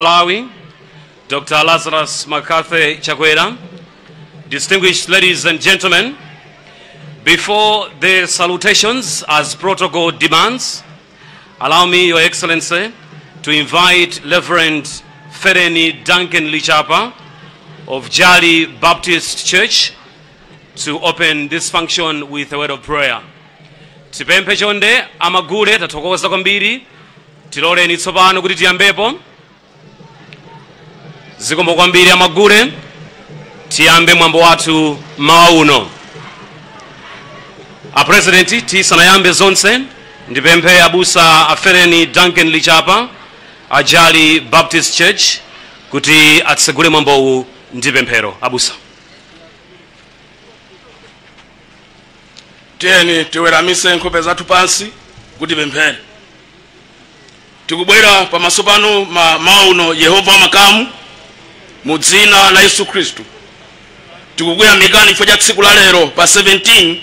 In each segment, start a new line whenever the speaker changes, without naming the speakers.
Malawi, Dr. Lazarus McCarthy Chakwera, distinguished ladies and gentlemen, before the salutations as protocol demands, allow me, Your Excellency, to invite Reverend Fereni Duncan Lichapa of Jali Baptist Church to open this function with a word of prayer. Tipemphe chonde amagule, tathokoza kwambiri, tiloleni tsopano kuti tiyambepo. Zikomo kwambiri amagule, tiyambe mwambo wathu mawa uno. A President, tisanayambe zonse, ndipemphe abusa Afereni Duncan Lichapa Ajali Baptist Church kuti atsegule mwambowu ndi pemphero. Abusa.
Tiyeni tiweramise nkhope zathu pansi kuti pemphere. Tikubwera pamaso panu mawa uno, Yehova makamu, mu dzina la Yesu Khristu. Tikukuyamikani chifukwa cha tsiku la lero pa 17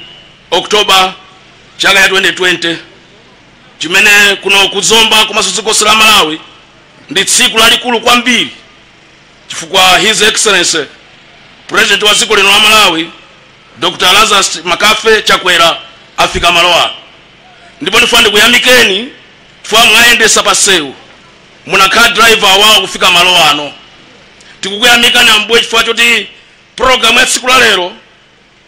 Oktoba chaka cha 2020, chimene kuno kuzomba komanso dziko la Malawi ndi tsiku lalikulu kwambiri, chifukwa His Excellency President wa dziko lino la Malawi, Dr. Lazarus McCarthy Chakwera, afika malo ano. Ndipo ndifuna ndikuyamikeni chifukwa mwayendesa pasewu, munakhala driver wawo kufika malo ano. Tikukuyamikani Ambuye chifukwa choti program ya tsiku la lero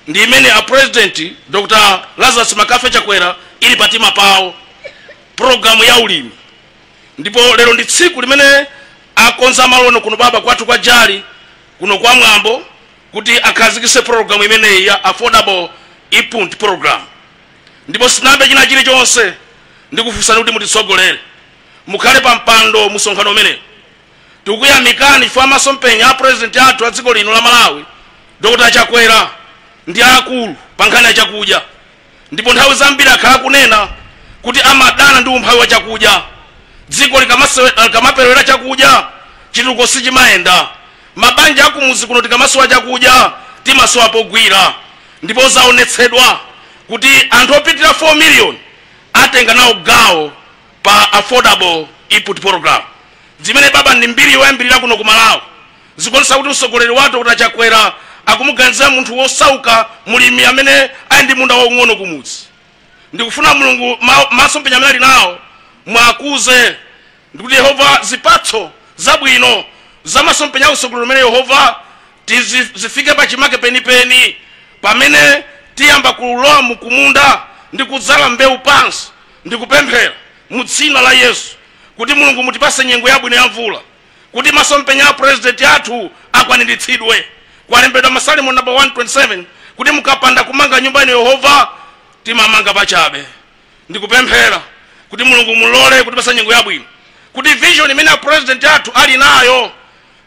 ndi imene a President Dr. Lazarus McCarthy Chakwera ili patima pawo, program ya ulimi. Ndipo lero ndi tsiku limene akonza malo kuno baba kwathu kwa Jali kuno kwa Mwambo kuti akhazikitse program imeneyi ya affordable input program. Ndipo sinambe china chilichonse, ndikufunsani kuti mutitsogolere, mukhale pa mpando musonkhano umenewu. Tikukuyamikani chifukwa masomphenya a President athu a dziko lino la Malawi, Dr. Chakwera, ndi akulu pa nkhani ya chakudya, ndipo nthawi zambiri akhala kunena kuti amadana ndi umphawi wa chakudya. Dziko likamaperewera chakudya, chitukuko sichimayenda. Mabanja akumuzi kuno tikamasowa chakudya timasowa pogwira. Ndipo zaonetsedwa kuti anthu opitirira 4 million atenga nawo gawo pa affordable input program, zimene baba ndi mbiri yoyambirira kuno ku Malawi. Zikuonetsa kuti mtsogoleri wathu kuti Achakwera akumuganizira munthu wosauka, mulimi amene ali ndi munda waung'ono kumudzi. Ndikufuna Mulungu masomphenya amene ali nawo mwakuze, ndikuti Yehova zipatso zabwino za masomphenya a utsogoleri umene Yehova zifike pachimake penipeni, pamene tiyamba kulowa mukumunda ndi kudzala mbewu pansi. Ndikupemphera mu dzina la Yesu kuti Mulungu mutipase nyengo yabwino ya mvula kuti masomphenya a President athu akwaniritsidwe. Kwalembedwa Masalimo number 127 kuti mukapanda kumanga nyumba ino Yehova, timamanga pachabe. Ndikupemphera kuti Mulungu mulole kutipasa nyengo yabwino kuti vision imene a President athu ali nayo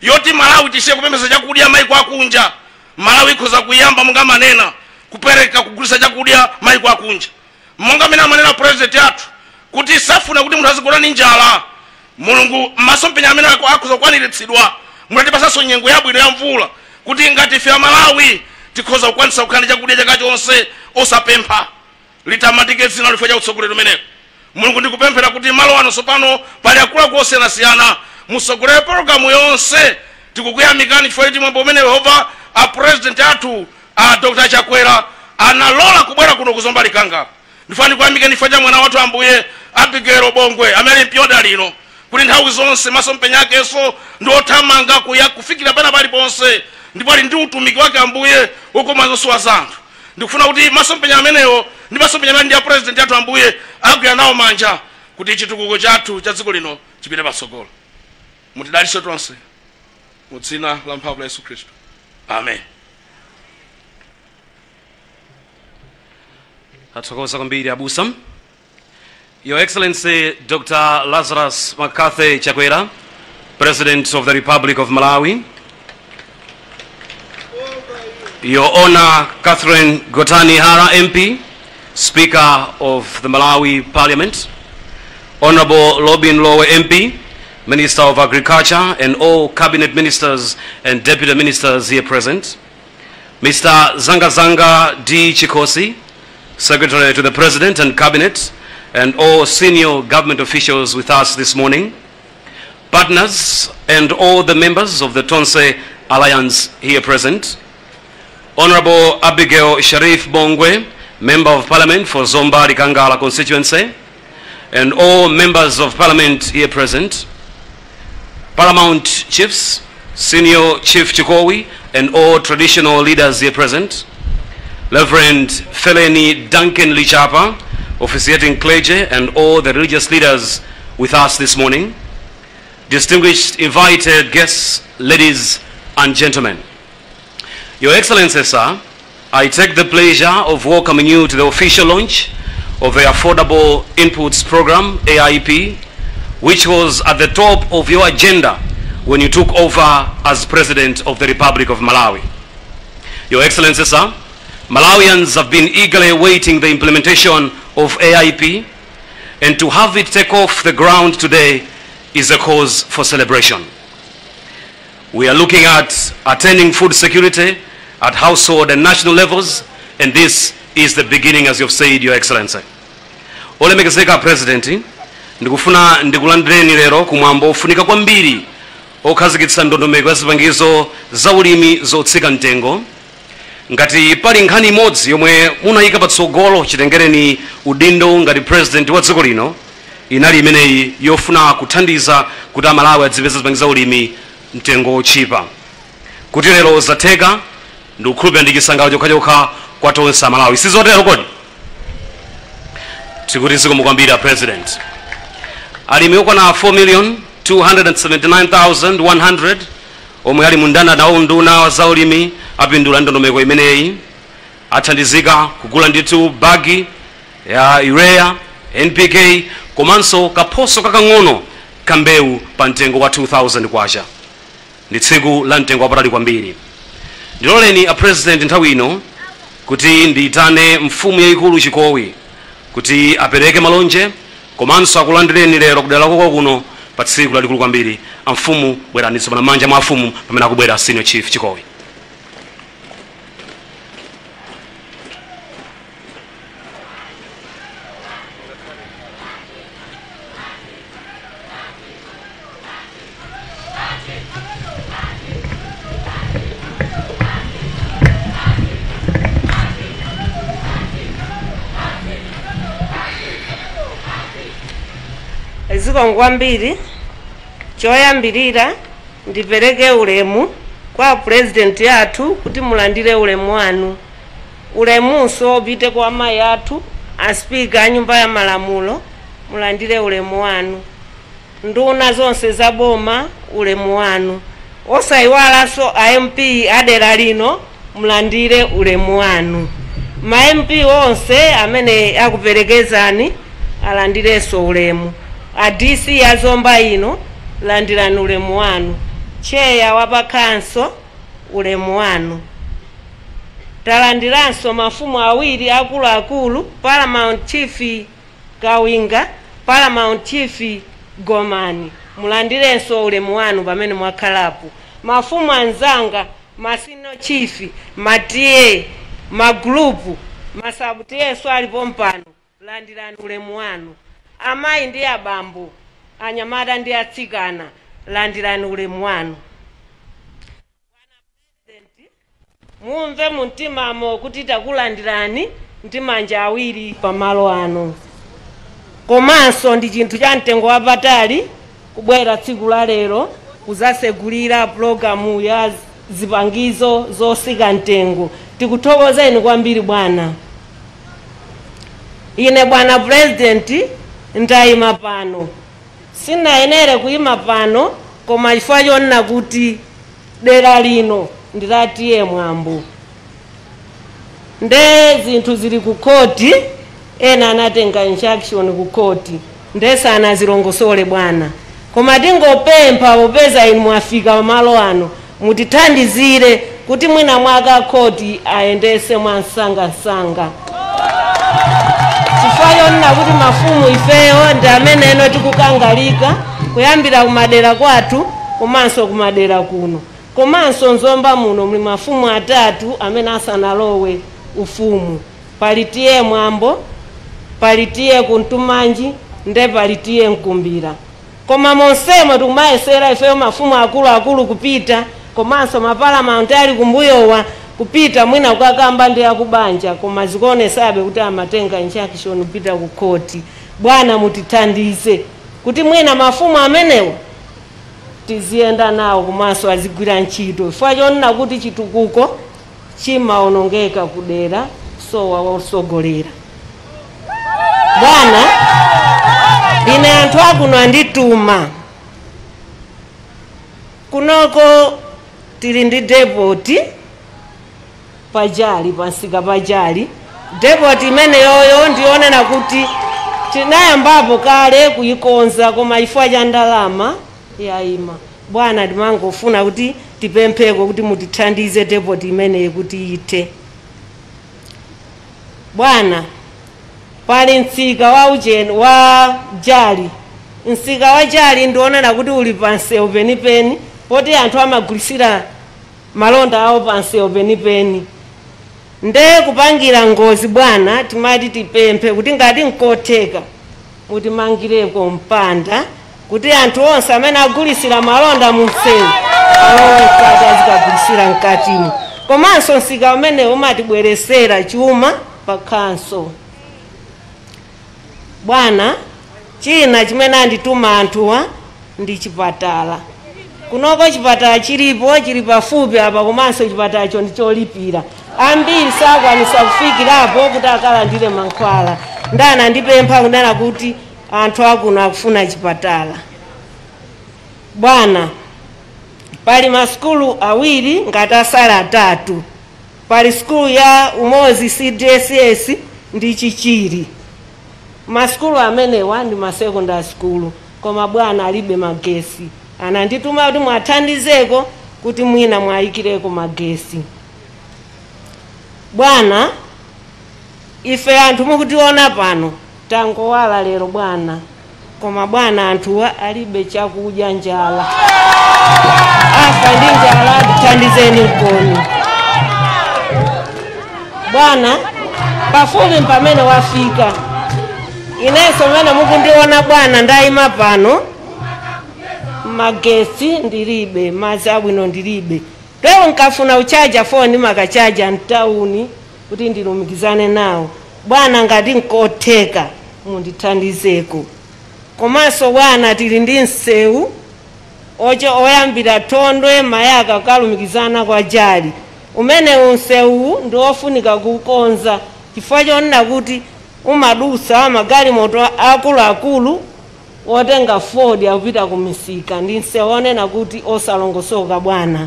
yoti Malawi tisiye kupembeza chakudya maiko akunja, Malawi ikhoza kuyamba monga manena kupereka kugulitsa chakudya maiko akunja, monga amene amanena President athu kuti safuna kuti munthu azigona ndi njala. Mulungu, masomphenya amene akhoza kukwaniritsidwa mutatipasanso nyengo yabwino ya mvula kuti ngati ife Amalawi tikhoza kukwanitsa kukhala ndi chakudya chaka chonse osapempha. Litamandike dzina lifo cha utsogoleri umenewu. Mulungu, ndikupemphera kuti malo ano tsopano pali akuluakulu osiyanasiyana, musogolere pologalamu yonse. Tikukuyamikani chifukwa choti mwambo umene Yehova a President athu a Dr. Chakwera analola kubwera kuno kuzomba Likanga. Ndifuna ndikuyamikeni chifukwa cha mwana wathu Ambuye Abigail Bongwe amene ali mpyoda lino, kuti nthawi zonse masomphenya akenso ndi othamanga kuya kufikira pena paliponse, ndipo ali ndi utumiki wake Ambuye wokoma zosowa za anthu. Ndikufuna kuti masomphenya amenewo ndi masomphenya amene ndi a President athu Ambuye agwira nawo manja kuti chitukuko chathu cha dziko lino chipite patsogolo. Mutidalitse tonse mu dzina la mphamvu la Yesu Khristu, amen.
Athokoza kwambiri abusa. Your Excellency Dr. Lazarus McCarthy Chakwera, President of the Republic of Malawi, Your Honor Catherine Gotani Hara MP, Speaker of the Malawi Parliament, Honorable Lobin Lowe MP, Minister of Agriculture, and all cabinet ministers and deputy ministers here present, Mr. Zangazanga D. Chikosi, Secretary to the President and Cabinet, and all senior government officials with us this morning, partners, and all the members of the Tonse Alliance here present, Honorable Abigail Sharif Bongwe, Member of Parliament for Zomba Likangala constituency, and all members of Parliament here present, Paramount Chiefs, Senior Chief Chikowi, and all traditional leaders here present, Reverend Feleni Duncan Lichapa, officiating clergy, and all the religious leaders with us this morning, distinguished invited guests, ladies and gentlemen. Your Excellency, sir, I take the pleasure of welcoming you to the official launch of the Affordable Inputs Program, AIP, which was at the top of your agenda when you took over as President of the Republic of Malawi. Your Excellency, sir, Malawians have been eagerly awaiting the implementation of AIP, and to have it take off the ground today is a cause for celebration. We are looking at attaining food security at household and national levels, and this is the beginning, as you've said, Your Excellency. Olemekezeka President, ndikufuna ndikulandireni lero kumwambo ofunika kwambiri okhazikitsa ndondomeko ya zipangizo za ulimi zotsika mtengo. Ngati pali nkhani imodzi yomwe munayika patsogolo chitengereni udindo ngati President wa dziko lino, inali imeneyi yofuna kuthandiza kuti Amalawi adzipeza zipangizo za ulimi mtengo otchipa. Kuti lero zatheka, ndikukhulupirira ndi chisangalalo chokhachokha kwa tonse Amalawi. Sizotero kodi? Tikuti zikomo kwambiri a President. Alimi okwana 4,279,100 omwe ali mu ndandanda wa unduna wa zaulimi apindula ndondomeko imeneyi, athandizika kugula ndithu bagi ya urea, NPK komanso kaphoso kakang'ono ka mbewu pa mtengo wa 2000 kwacha. Ndi tsiku la mtengo wapatali kwambiri. Ndiloleni a President nthawi ino kuti ndiyitane mfumu yayikulu Chikowi kuti apereke malonje komanso akulandireni lero kudera koko kuno pa tsiku lalikulu kwambiri. Amfumu, bwerani tsopano manja mwa afumu pamene akubwera Senior Chief Chikowi.
Zikomo kwambiri. Choyambirira ndipereke ulemu kwa President yathu kuti mulandire ulemu wanu. Ulemunso upite kwa amayi athu a Speaker a nyumba ya malamulo, mulandire ulemu wanu. Nduna zonse za boma, ulemu wanu. Osayiwalanso a MP adera lino, mulandire ulemu wanu. Ma MP onse amene akuperekezani alandirenso ulemu. A DC ya Zomba ino, landirani ulemu wanu. Cheya wa pakhanso, ulemu wanu. Talandiranso mafumu awiri akuluakulu, Paramount Chief Kawinga, Paramount Chief Gomani, mulandirenso ulemu wanu pamene mwakhalapo. Mafumu anzanga, ma senior chief, ma T/A, magrupu, ma sub T/A alipo mpano, landirani ulemu wanu. Amayi ndi abambo, anyamata ndi atsikana, landirani ulemu wanu. Mumve mumtimamo kuti takulandirani ndi manja awiri pamalo ano. Komanso ndi chinthu cha mtengo wapatali kubwera tsiku la lero kuzasegulira pulogalamu ya zipangizo zosika mtengo. Tikuthokozeni kwambiri bwana. Ine bwana President ndayima pano. Sinayenere kuyima pano koma chifukwa chonena kuti dera lino ndilatiye mwambo. Nde zinthu zili ku koti, ena anatenga injunction ku koti, nde sanazilongosole bwana. Koma tingopempha popeza inu mwafika malo ano, mutithandizire kuti mwina mwaka koti ayendese mwansangasanga. Chifukwa chonena kuti mafumu ifeyo ndi amene eno tikukangalika kuyambira kumadera kwathu komanso kumadera kuno. Komanso Nzomba muno muli mafumu atatu amene asanalowe ufumu. Pali T/A Mwambo, pali T/A Kuntumanji, nde pali T/A Mkumbira. Koma monsemo tikumayesera ifeyo mafumu akuluakulu kupita, komanso mapalamount ali kumbuyowa kupita mwina kukakamba ndi akubanja, koma zikuonesabe kuti amatenga injunction kupita ku khoti. Bwana mutithandize kuti mwina mafumu amenewa tiziyenda nawo komanso azigwira ntchito, chifukwa chonena kuti chitukuko chimaonongeka kudera sowa wosogolera. Bwana, ine anthu akuno andituma kunoko, tili ndi depoti pajali pansika pajali. Depoti imeneyoyo ndionena kuti tinayambapo kale kuyikonza, koma chifukwa cha ndalama yayima. Bwana, ndimangofuna kuti tipempheko kuti mutithandize depoti imeneyi kuti ite. Bwana, pali msika wa ucheni wa jali. Msika wa jali ndionena kuti uli pansewu penipeni, poti anthu amagulisira malonda awo pansewu penipeni, nde kupangira ngozi. Bwana, timati tipemphe kuti ngati nkotheka mutimangireko mpanda kuti anthu onse amene agulisira malonda mu msewu alowe mkati azikagulisira mkatimo. Komanso msika umene umatibweresera chuma pa khanso. Bwana, china chimene andituma anthuwa ndi chipatala. Kunoko chipatala chilipo, chili pafupi apa, komanso chipatalacho ndi cholipira. Ambiri sakwanisa kufikirapo kuti akalandire mankhwala. Ndana ndipempha kunena kuti anthu akuno akufuna chipatala. Bwana, pali masukulu awiri ngati asala atatu. Pali sukulu ya Umozi CDSS ndi Chichiri. Masukulu amenewa ndi masecondary school, koma bwana alibe magesi. Anandituma kuti mwathandizeko kuti mwina mwayikireko magesi. Bwana, ife anthu mukutiona pano tangowala lero bwana, koma bwana anthuwa alibe chakudya, njala, afa ndi njala. Tithandizeni mkoni bwana. Pafupi pamene wafika inenso mene mukundiona bwana ndayima pano, magesi ndilibe, madzi abwino ndilibe. Lero nkafuna uchaja foni makachaja mtawuni kuti ndilumikizane nawo. Bwana, ngati nkotheka mundithandizeko. Komanso bwana, tili ndi msewu ocho oyambira Thondwe Mayaka kukalumikizana kwa Jali. Umene msewu ndi ofunika kukonza chifukwa chonena kuti umadusa magalimoto akuluakulu otenga fodya akupita ku misika. Ndi msewu onena kuti osalongosoka bwana.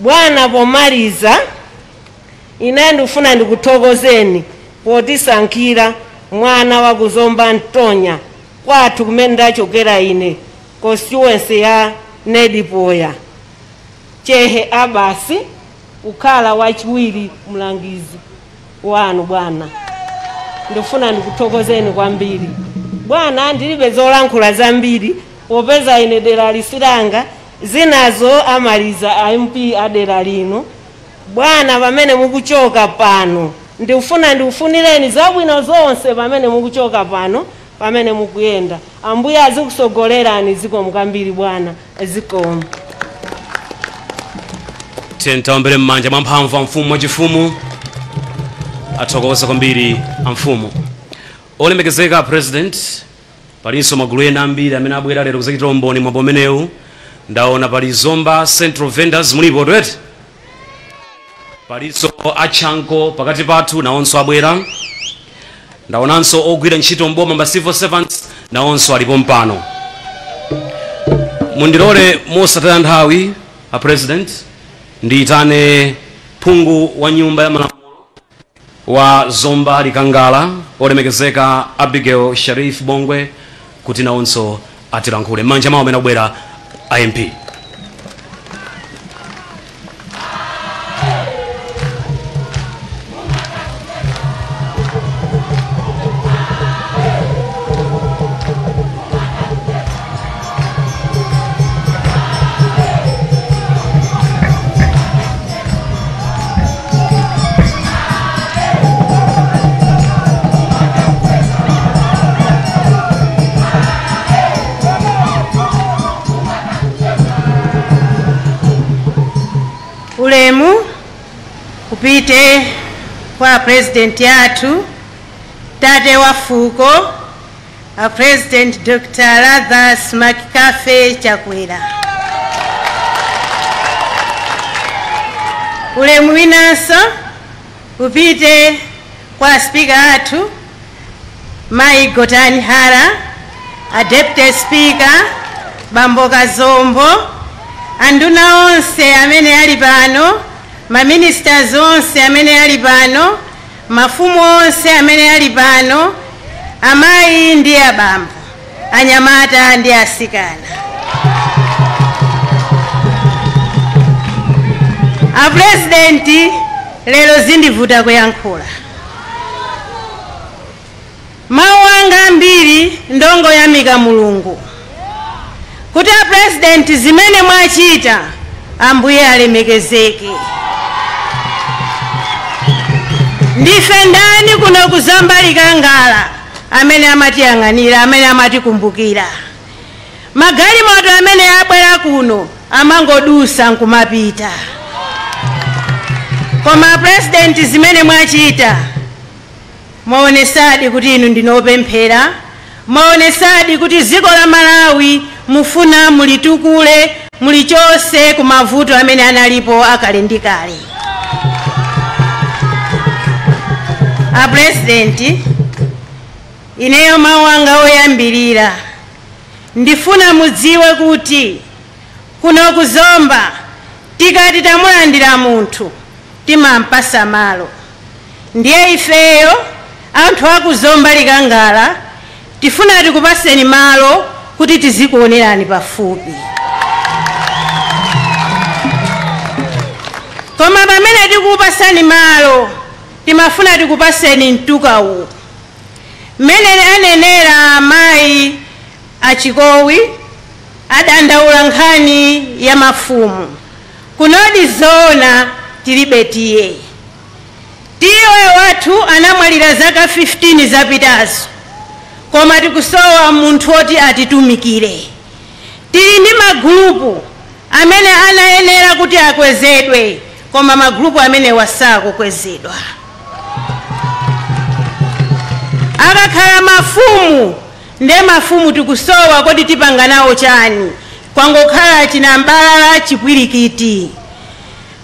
Bwana, pomaliza ine ndikufuna ndikuthokozeni potisankhira mwana wa kuzomba Ntonya, kwathu kumene ndachokera ine, constituency ya Nedipoya, Chehe Abasi, kukhala wachiwiri mlangizi wanu. Bwana, ndikufuna ndikuthokozeni kwambiri. Bwana, ndilibe zolankhula zambiri popeza ine dera lisilanga, zinazo amaliza a MP adera lino. Bwana, pamene mukuchoka pano ndikufuna ndikufunireni zabwino zonse pamene mukuchoka pano, pamene mukuyenda. Ambuye azikusogolerani. Zikomo kwambiri bwana, zikomo.
Tentaombere m'manja mwa mphamvu a mfumu wachifumu. Athokoza kwambiri a mfumu. Olemekezeka President, palinso magulu ena ambiri amene abwera lero kuzachita umboni mwambo umenewu. Ndaona pali Zomba Central Vendors, mulipo twete? Palinso achanko pakati pathu, nawonso abwera. Ndaonanso ogwira ntchito mboma, ma civil servants, nawonso alipo mpano. Mundilole mosataya nthawi a President, ndiyitane phungu wa nyumba ya malamulo wa Zomba Likangala, olemekezeka Abigail Sharif Bongwe, kuti nawonso atilankhule. M'manja mawo amene akubwera imp.
Ulemu upite kwa president yathu, tate wa fuko, a President Dr. Lazarus McCarthy Chakwera. Ulemu winanso upite kwa speaker athu, Mai Gotani Hara, a deputy speaker Bambo Kazombo, anduna onse amene ali pano, maministers onse amene ali pano, mafumu onse amene ali pano, amayi ndi abambo, anyamata ndi asikana. A president, lero zindivuta kuyankhula. Mawu anga ambiri ndongoyamika Mulungu kuti a president zimene mwachita, Ambuye alemekezeke. Ndife ndani kuno kuZomba Likangala amene amatiyang'anira, amene amatikumbukira? Magalimoto amene abwera kuno amangodusa nkumapita, koma president, zimene mwachita, mwaonesadi kuti inu ndinopemphera, mwaonesadi kuti dziko la Malawi mufuna mulitukule, mulichose ku mavuto amene analipo akale ndi kale. A president, ineyo mawu anga oyambirira, ndifuna mudziwe kuti kuno kuZomba tikati tamulandira munthu timampasa malo. Ndiye ifeyo anthu akuZomba Likangala tifuna tikupaseni malo kuti tizikuonerani pafupi. Koma pamene tikupasani malo, timafuna tikupaseni mtuka uwu mmene anenera amayi achikowi adandaula nkhani ya mafumu. Kunodi zoona tilibe T/A. T/A wathu anamwalira zaka 15 zapitazo, koma tikusowa munthu oti atitumikire. Tili ndi magulupu amene anayenera kuti akwezedwe, koma magulupu amene wasakukwezedwa. Akakhala mafumu, nde mafumu tikusowa kodi tipanga nawo chani? Kwangokhala chinambalala, chipwirikiti.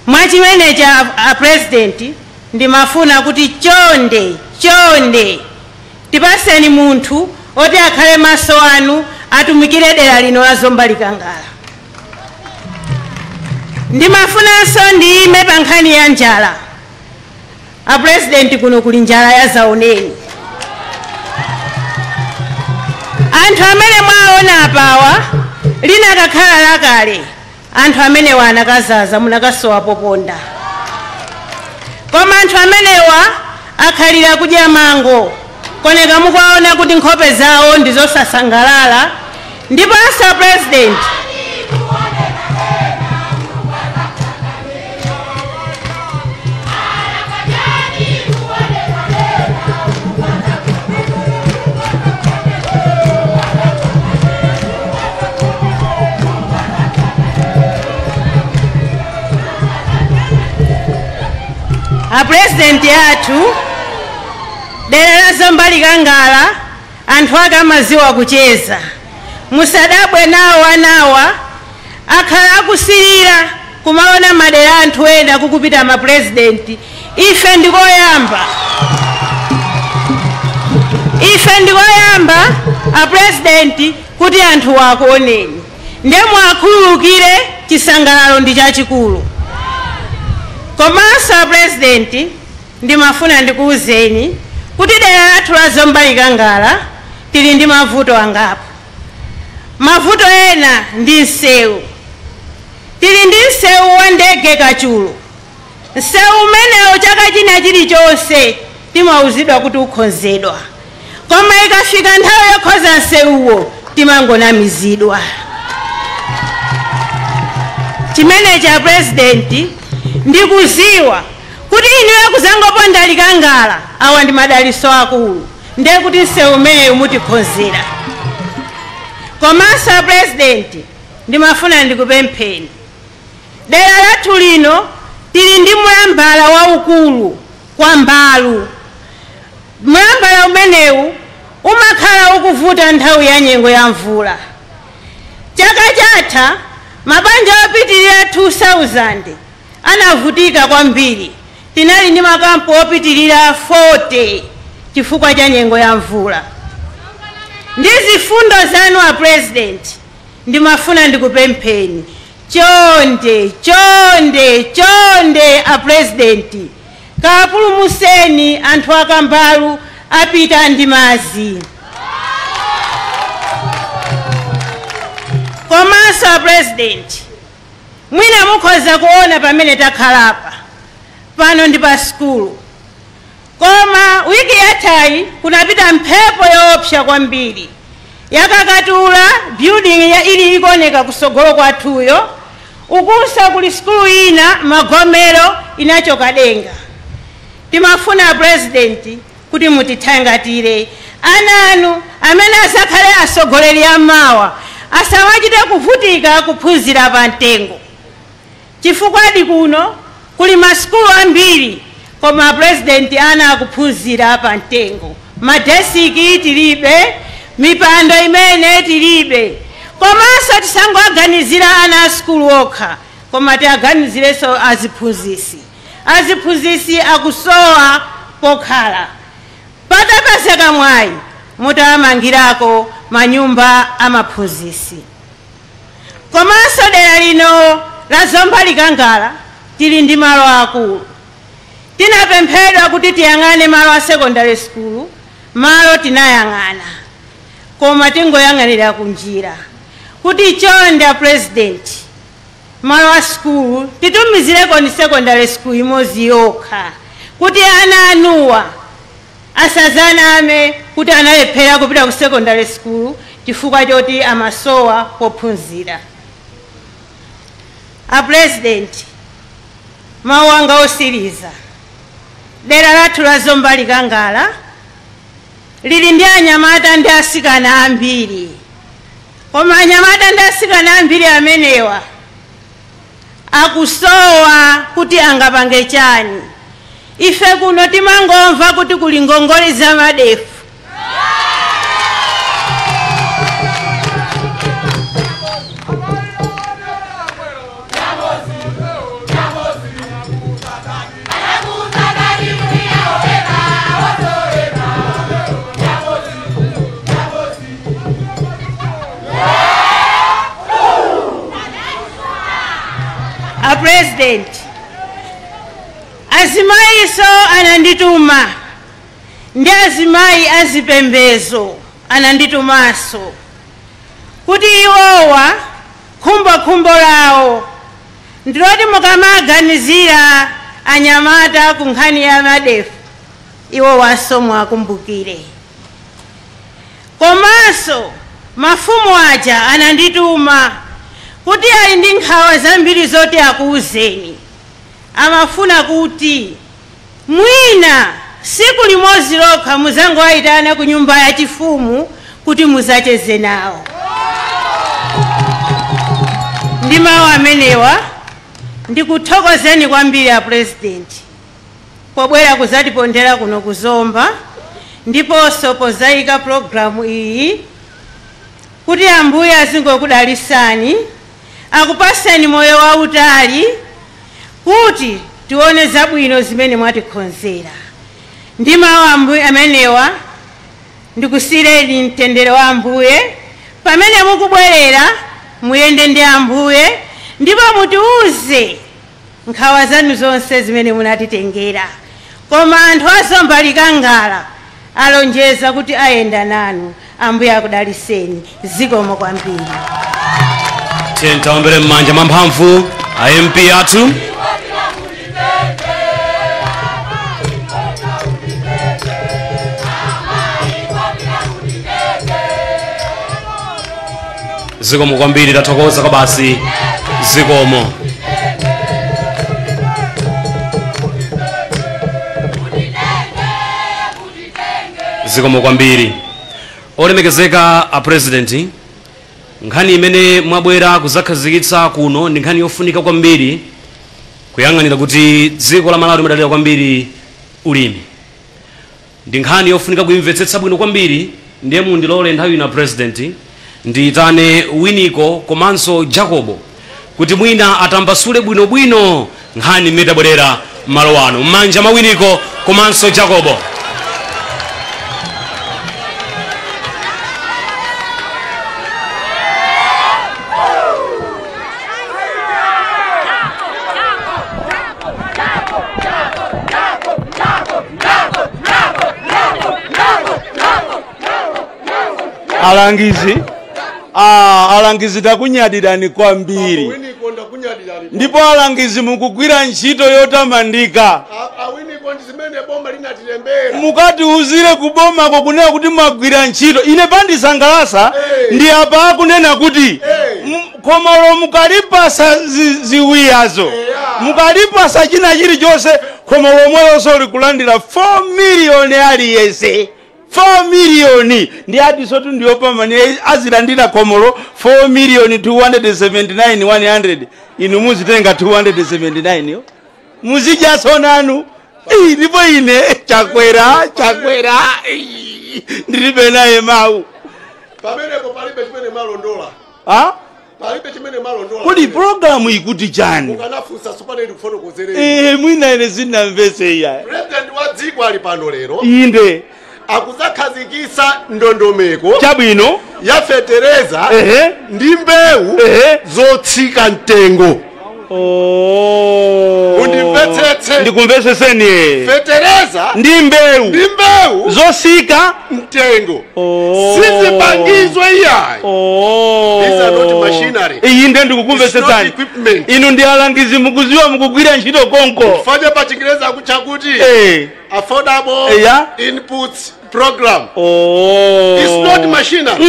Mwachimenecha, a president, ndimafuna kuti chonde chonde tipaseni munthu oti akhale maso anu, atumikire dera lino la Zomba Likangala. Ndimafunanso ndiyime pa nkhani ya njala. A president, kuno kuli njala ya zaoneni. Anthu amene mwaona apawa, linakakhala lakale, anthu amenewa anakazaza, munakasowa poponda, koma anthu amenewa akhalira kudya mango. Koneka mukuwaona kuti nkhope zawo ndi zosasangalala. Ndipo asa president, a president athu, dera la Zomba Likangala anthu ake amaziwa kucheza. Musadabwe nawo anawa akhala akusirira kumaona madera anthu ena kukupita mapurezidenti. Ife ndikoyamba, ife ndikoyamba, a president, kuti anthu wakuoneni. Ndiye mwakhululukire, chisangalalo ndi chachikulu. Komanso a president, ndimafuna ndikuwuzeni kuti dera lathu la Zomba Likangala tili ndi mavuto angapo. Mavuto ena ndi msewu. Tili ndi msewu wa ndege Kachulu. Msewu umenewo chaka china chilichonse timauzidwa kuti ukhonzedwa, koma ikafika nthawi yokhoza msewuwo timangonamizidwa. Chimenechi, a president, ndikuziwa kuti inuyo kuzangoponda Likangala, awa ndi madaliso akulu, ndiye kuti msewu umeneyu mutikhonzera. Komanso a president, ndimafuna ndikupempheni, dera lathu lino Tili ndi mwambala waukulu kwa Mbalu. Mwambala umenewu umakhala ukuvuta nthawi ya nyengo ya mvula. Chaka chatha mabanja opitirira 2000 anavutika kwambiri. Tinali ndi makampu opitirira 40 chifukwa cha nyengo ya mvula. Ndi zifundo zanu a president, ndimafuna ndikupempheni chonde chonde chonde a president, kapulumuseni anthu akambalu apita ndi mazi. Komanso a president, mwina mukhoza kuona pamene takhalapa pano ndi pa sukulu, koma wiki yathayi kunapita mphepo yoopsa kwambiri yakakatula building ya ili ikuoneka kusogolo kwathuyo. Ukusa kuli sukulu ina magomero inachoka denga. Timafuna president kuti mutithangatire ana anu amene asakhale asogoleri amawa asamachite kuvutika kuphunzira pa mtengo, chifukwa kuno kuli masukulu ambiri koma president ana akuphunzira pa mtengo. Madesiki tilibe, mipando imene tilibe. Komanso tisangoaganizira ana a sukulu okha, koma tiaganizirenso aziphunzisi. Aziphunzisi akusowa pokhala. Patapezeka mwayi mutamangirako manyumba amaphunzisi. Komanso dera lino la Zomba Likangala tili ndi malo akulu. Tinapemphedwa kuti tiyang'ane malo a secondary school, malo tinayang'ana, koma tingoyang'anira kunjira. Kuti chonde president, malo a school titumizireko ni secondary school imodzi yokha, kuti ana anuwa asazaname kuti analephera kupita ku secondary school chifukwa choti amasowa pophunzira. A president, mawu anga osiriza, dera lathu la Zomba Likangala lili ndi anyamata ndi asikana ambiri, koma anyamata ndi asikana ambiri amenewa akusowa kuti angapange chani. Ife kuno timangomva kuti kuli ngongole za madefu. A president, azimayiso anandituma, ndi azimayi azipembezo ananditumaso kuti iwowa khumbokhumbo lawo ndiloti mukamaganizira anyamata ku nkhani ya madefu iwowanso mwakumbukire. Komanso mafumu aja anandituma kuti ali ndi nkhawa zambiri zoti akuuzeni. Amafuna kuti mwina siku limodzi lokha muzangoayitana ku nyumba ya chifumu kuti muzacheze nawo. Ndi mawu amenewa ndikuthokozeni kwambiri a president pobwera kuzatipondera kuno kuzomba, ndiponso pozayika programu iyi kuti Ambuye azingokudalisani, akupaseni moyo wautali kuti tione zabwino zimene mwatikonzera. Ndi mawu Ambuye amenewa ndikusireni mtendere wa Ambuye. Pamene mukubwerera muyende ndi Ambuye, ndipo mutiuze nkhawa zanu zonse zimene munatitengera. Koma anthu a Zomba Likangala alonjeza kuti ayenda nanu. Ambuye akudaliseni. Zikomo kwambiri.
Tiye taombere m'manja mwamphamvu a MP athu. Zikomo kwambiri, tathokoza kwa basi. Zikomo. Zikomo kwambiri. Olemekezeka a president, nkhani imene mwabwera kuzakhazikitsa kuno ndi nkhani yofunika kwambiri Kuyang'anira kuti dziko la Malawi limadalira kwambiri ulimi, ndi nkhani yofunika kuimvetsetsa bwino kwambiri. Ndiye mundilole nthawi ina, President, ndiyitane Winiko komanso Jacobo kuti mwina atambasule bwinobwino nkhani imene tabwerera malo ano. M'manja mwa Winiko komanso Jacobo.
Alangizi, alangizi, takunyadirani kwambiri.
Awiniko, ndakunyadirani.
Ndipo alangizi, mukugwira ntchito yotamandika.
Awiniko, ndi zimene boma linatilembera.
Mukatiuzire kubomako kunena kuti mwagwira ntchito. Ine pandisangalasa ndi apa akunena kuti khomolo mukalipasa ziwiyazo, mukalipasa china chilichonse, khomo lomwelonso likulandira 4 miliyoni aliyense. 4 miliyoni ndi atisotu ndiyopambana azilandira khomolo 4 miliyoni 279 100. Inu muzitenga 279 yo, muzidyaso nanu. Ii, ndipo ine Chakwera, Chakwera, ii, ndilibe naye mawu.
Pamenepo palibe chimene malondola.
Ha?
Palibe chimene malondola.
Kodi programu ikuti chani?
Mukanafunsa sopano ndikufotokozereni.
Mwina ine sindinamvetse iya.
President wa dziko ali pano lero akuzakhazikisa ndondomeko ya fetereza ndi mbewu zotsika mtengo.
Oh.
Undimvetsetse.
Ndikumvetsetseni.
Fetereza
ndi mbewu
ndi mbewu
zosika
mtengo.
Oh.
Sizipangizwe iyayi.
Oh.
These are not machinery.
Iyi nde ndikukumvetsetsani.
It's not equipment.
Inu ndi alangizi, mukuziwa, mukugwira ntchito konko.
Fanya pa Chingereza akucha kuti affordable inputs program.
Oh.
It's not machinery.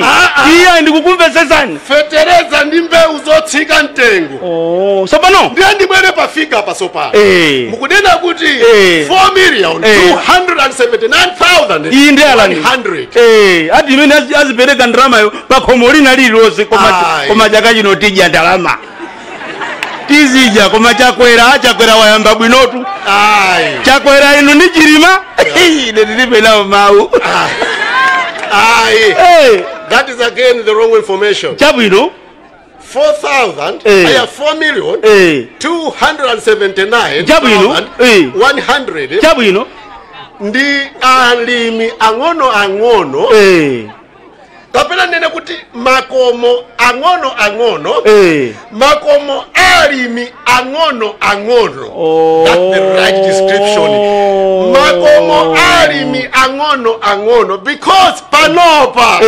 Ah, ah.
Iya, ndikukumvetsetsani.
Fetereza ndi mbewu zotsika mtengo.
Oh. Sopano
ndiye ndibwere pafika pasopano. Mukunena kuti 4 million 279,000
Iyi ndi alangizi.
100.
Ati imene azipereka ndalamayo pa khomo lina lililonse, koma
Ayi.
koma chaka chino tidya ndalama, tizidya. Koma Chakwera, Chakwera wayamba bwinotu.
Ayi.
Chakwera, inu ndi Chilima, ine ndilibe nawo mawu.
Ayi. That is again the wrong information. 4,000 aya 4 million 279 100 ndi alimi ang'ono ang'ono, kapena nene kuti makomo ang'ono ang'ono, makomo alimi ang'ono ang'ono. That's the right description, makomo alimi ang'ono ang'ono, because panopa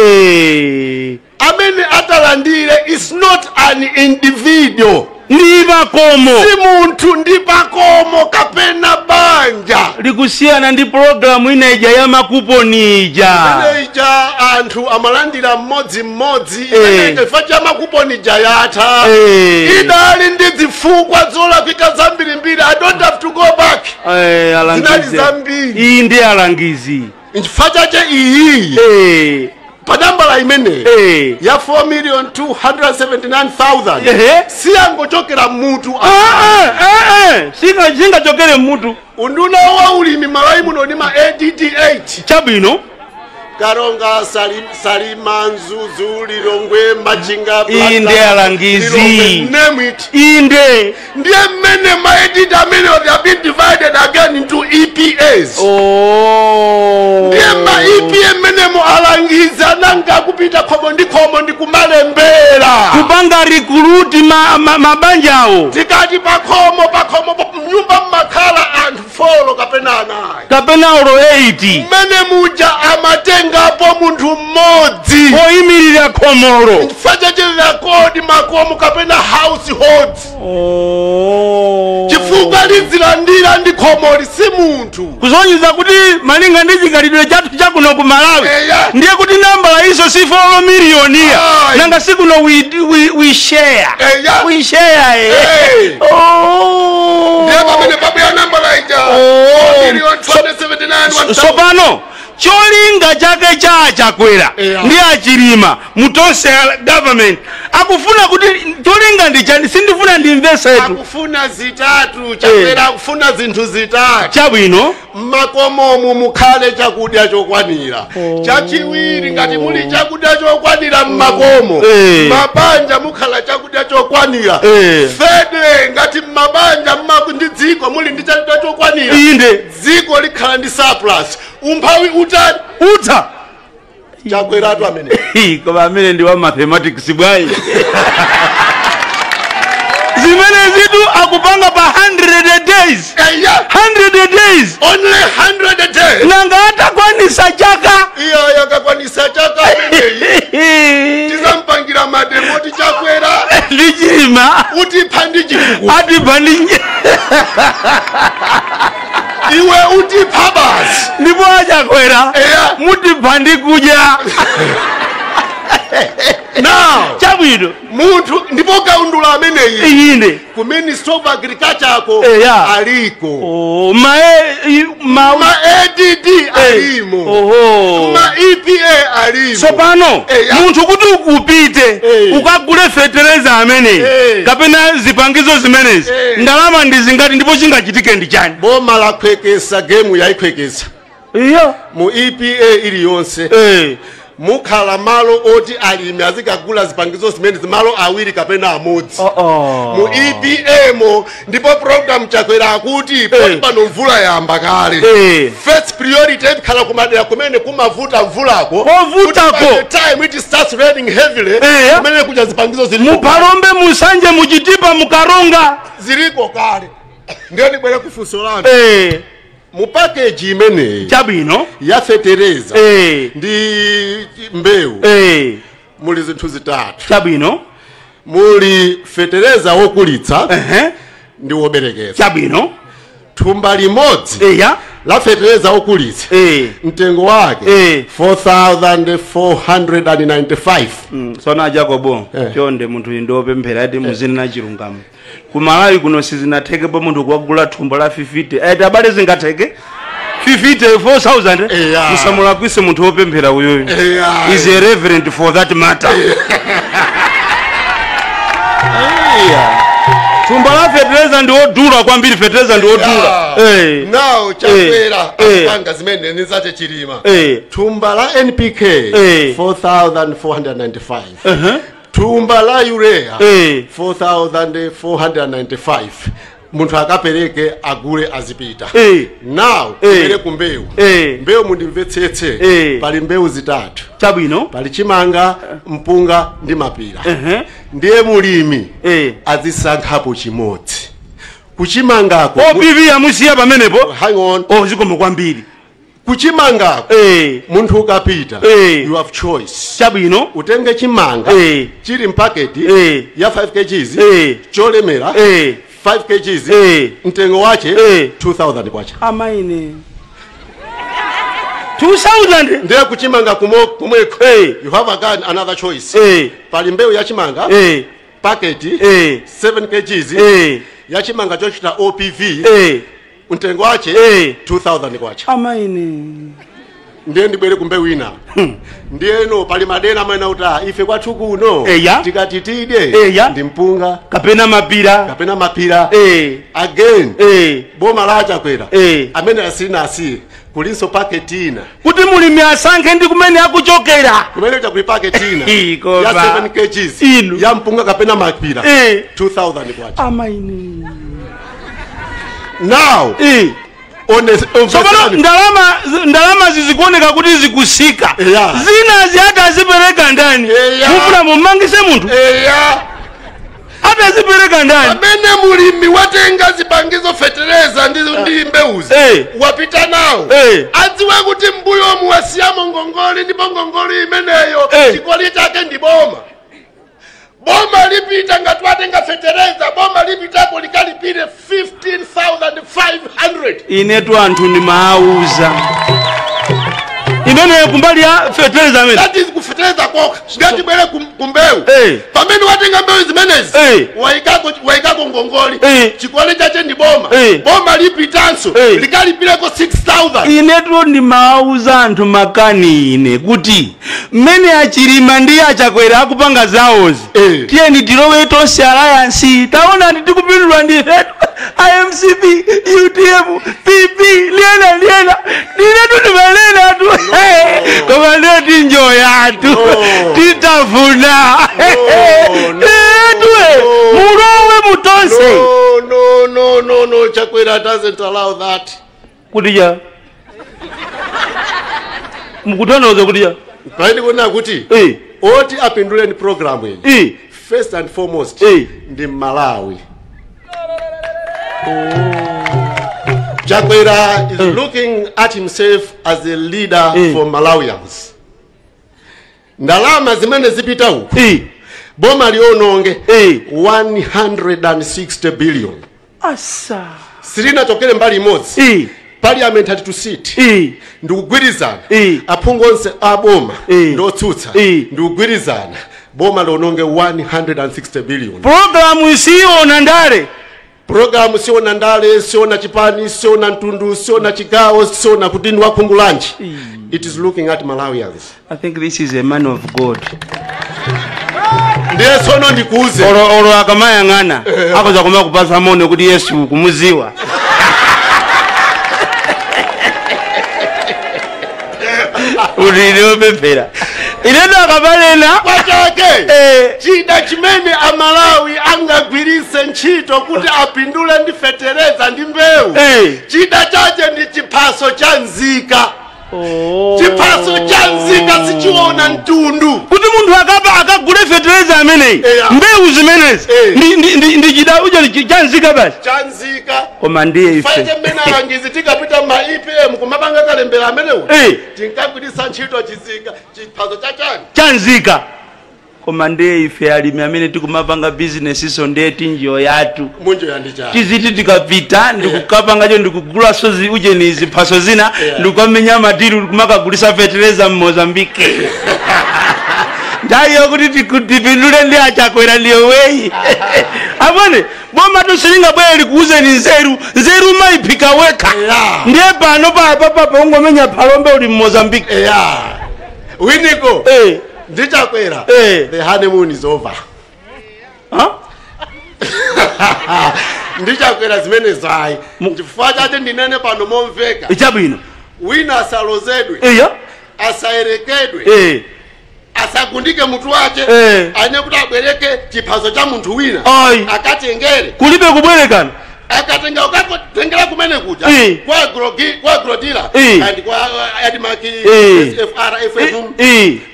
amene atalandire is not an individual.
Ndi makomo.
Si munthu, ndi pakomo kapena banja.
Likusiyana ndi pologalamu ina ija ya makuponi ija.
Imene ija anthu amalandira mmodzimmodzi. Imene ija chifukwa cha makuponi ija yatha. Idali ndi zifukwa zolakwika zambirimbiri. I don't have to go back.
Alangizi.
Zinali zambiri.
Iyi ndi alangizi.
Nchifukwa chache iyi pa nambala imeneyi ya 4 million 279,000 siyangochokera mutu.
Singachokere mutu.
Unduna wa ulimi Malawi muno ndi ma ADD 8. Karonga, Salima, Mzuzu, Lilongwe, Machinga,
Iyi ndi alangizi.
Lilongwe, name it.
Inde.
Ndiye mmene ma ADD amene they have been divided again into EPAs.
Oh.
Ndiye ma EPA mmenemo alangizi ananga kupita khomo ndi khomo ndi kumalembera,
kupanga recruit mabanjawo.
Tikati pakhomo, pakhomo mnyumba mmakhala anthu 4 kapena 4
kapena olo 8.
Mmene muja amatengapo munthu mmodzi
oyimirira khomolo.
Chifukwa kodi makomo kapena households.
Oh.
Chifukwa lizilandira ndi khomoli, si munthu.
Kusonyeza kuti malinga ndi chikhalidwe chathu chakuno ku Malawi, ndiye kuti nambala iso si 4 miliyoniya.
Ayi.
Nanga sikuno we share. We share. Oh.
Ndiye pamene pabwera nambala ija.
Oh.
4 million 279
Sopano Cholinga chake cha Chakwera ndi achilima mutonse government akufuna kuti cholinga ndi chani? Sindifuna ndimvesetu.
Akufuna zitatu Chakwera, akufuna zinthu zitatu.
Chabwino.
Mmakomomu mukhale chakudya chokwanira. Chachiwiri, ngati muli chakudya chokwanira mmakomo, mabanja mukhala chakudya chokwanira. Fede ngati mmabanja ndi dziko muli ndi chakudya chokwanira, dziko likhala ndi surplus, umphawi utani?
Utha.
Chakweratu amene.
Koma amene ndi wa mathematics bwanji? Zimene zitu akupanga pa 100 days.
Eya.
100 days.
Only 100 days.
Nanga atakwanisa chaka?
Iyo yakakwanisa chaka ameneyi, tizampangira mademo ti Chakwera
ndi Chilima
utipha ndi chitukuko.
Atipha ndi
Iwe utipha basi.
Ndipo achakwera, mutipha ndi kudya.
Now,
Chabwino.
Munthu ndipo kaundula ameneyi
Inde.
ku Ministry of Agriculture ako aliko.
Oh, ma ma
ma ADD alimo.
Oho.
Ma EPA alimo.
Tsopano munthu kuti upite ukagule fetereza amene kapena zipangizo zimenezi, ndalama ndi zingati ndipo chingachitike ndi chani?
Boma lakhwekesa game, yayikhwekesa.
Iyo.
Mu EPA iliyonse mukhala malo oti alimi azikagula zipangizo zimene, malo awiri kapena amodzi mu EPA mo. Ndipo program Chakwera akuti poti pano mvula yamba kale, first priority ikhala kumadera kumene kumavuta mvulako.
Kovutako.
Kuti by the time it starts raining heavily, kumene kuja zipangizo ziliko.
Muphalombe, musanje, muchitipa, mukaronga.
Ziliko kale. Ndiyo ndibwere kufunso lanu. Mu package imeneyi ya fetereza ndi mbewu muli zinthu zitatu. Muli fetereza wokulitsa ndi woberekeza. Thumba limodzi la fetereza wokulitsa, mtengo wake 4495.
Sona Jacobo, chonde, munthu ndiwopemphera ati muzina chilungamo. Kumalawi kuno sizinathekepo munthu kuwagula thumba la 50. Ati abale, zingatheke 50 4000? Musamulakwise munthu wopemphera uyuyu. Is a reverend for that matter. Iya. Thumba la fetereza ndi wodula kwambiri, fetereza ndi wodula.
Now Chakwera akupanga zimene nizache Chilima. Thumba la NPK 4495, thumba la urea 4495. Munthu akapereke, agule, azipita. Now kubere ku mbewu. Mbewu, mundimvetsetse, pali mbewu zitatu. Pali chimanga, mpunga ndi mapira. Ndiye mulimi azisankhapo chimodzi. Kuchimangako,
OPV amusiya pamenepo.
Hang on.
Oh, zikomo kwambiri.
Kuchimangako, munthu ukapita, you have choice. Utenge chimanga chili mpaketi ya 5 kgs, cholemera 5 kgs, mtengo wache 2000 kwacha.
Amaine, 2000?
Ndiye kuchimanga kumweko you have again another choice. Pali mbewu ya chimanga paketi 7 kgs ya chimanga chochita OPV, mtengo wache 2000 kwacha.
Amaine.
Ndiye ndibwere kumbewu ina. Ndiyeno pali madera amene kuti, "Ah, ife kwathu kuno tikati tidye ndi mpunga
kapena mapira."
Kapena mapira. Again, boma la Chakwera amene asina asiye, kulinso paketi ina
kuti mulimi asankhe ndi kumene akuchokera.
Kumene kuli paketi ina
Koma.
ya 7 kgs
Inu.
ya mpunga kapena mapira, 2000 kwacha.
Amaine.
Now
Tsopano ndalama zizikuoneka kuti zikusika. Zina atazipereka ndani? Mufuna mumangise munthu? Atazipereka ndani?
Amene mulimi watenga zipangizo, fetereza ndi mbewuzi, wapita nawo, adziwe kuti mbuyomu wasiyamo ngongoli, ndipo ngongoli imeneyo chikoli chake ndi boma. Boma lipita, ngati watenga fetereza, boma lipitapo likalipire 15,500.
Inetu anthu ndimawauza. Imene kumbali ya fertilizer amene.
That is kufetereza koka. Ngatibwere kumbewu. Pamene watenga mbewu zimenezi, waikako ngongoli. Chikwale chache ndi boma. Boma lipitanso. Likalipireko 6,000.
Inetu ndimauza anthu makani ine kuti mmene achilima ndi achakwera akupanga zawozi. Tiyeni tilowe tonse alliance. Taona tikupindulwa ndi ifetu. IMCP, UTM, PP, liena liena. Ndinetu ndimalena tu. Koma ndiyo tinjoya tu. Titafuna. Tuwe mulowe mutonse.
No, no, no, no, Chakwera doesn't allow that.
Kuti ya. Mukutano kuti ya.
Paidi kuona kuti oti apindule ni program iyi. First and foremost ndi Malawi. Chakwera is looking at himself as a leader for Malawians. Ndalama zimene zipita uku. Boma liononge 160 billion.
Asa.
Sirina chokere mbali imodzi. Parliament had to sit. Ndikugwirizana. Aphungu onse a boma ndotsutsa. Ndikugwirizana. Boma liononge 160 billion.
Program isiona ndale.
Programu siona ndale, siona chipani, siona ntundu, siona chigawo, siona kutini wakhungulanji. It is looking at Malawians.
I think this is a man of God.
Ndiye sono ndikuuze.
Oro akamayang'ana akoza kuma kupasa mone kuti Yesu kumuziwa. Ulilo pepera. Inendo akabalena
kwachake. Chida chimene amalawi angagwirise ntchito kuti apindule ndi fetereza ndi mbewu. Chida chache ndi chiphaso cha nzika. Chiphaso cha nzika sichiona mtundu.
Kuti munthu akapa akagule fetereza ameneyi. Mbewu zimenezi ndi chida uja cha nzika basi.
Cha nzika.
Koma ndiye ife.
Faite mmene alangizi tikapita ma EPM kumapanga kalembera amenewo. Tinkagwirisa ntchito chizika chiphaso cha chani.
Cha nzika. Koma ndiye ife alimi amene tikumapanga business iso ndiye tinjiyo yathu.
Munjo yandicha.
Tiziti tikapita ndikukapangacho ndikugula sozi uje ni ziphaso zina ndikukamenya matiru kumakagulisa fetereza mu Mozambique. Ndayo kuti tikutipindule ndi achakwera ndiyo weyi. Abone boma tusilinga bwere likuuze ni nzeru, nzeru maipika weka. Ndiye pano papa ungomenya palombe uli mu Mozambique.
Winiko. Ndichakwera. The honeymoon is over.
Huh?
Ndichakwera zimene zai. Chifukwa chache ndinene pano momveka.
Ichabwino.
Wina asalozedwe. Asaerekedwe. Asagundike mutu wache. Anye kuti abwereke chiphaso cha munthu wina. Akatengere.
Kulibe kubwerekana.
Akatenga ukatengera kumene kuja. Kwa agrodila. And kwa Adimaki SFR FFM.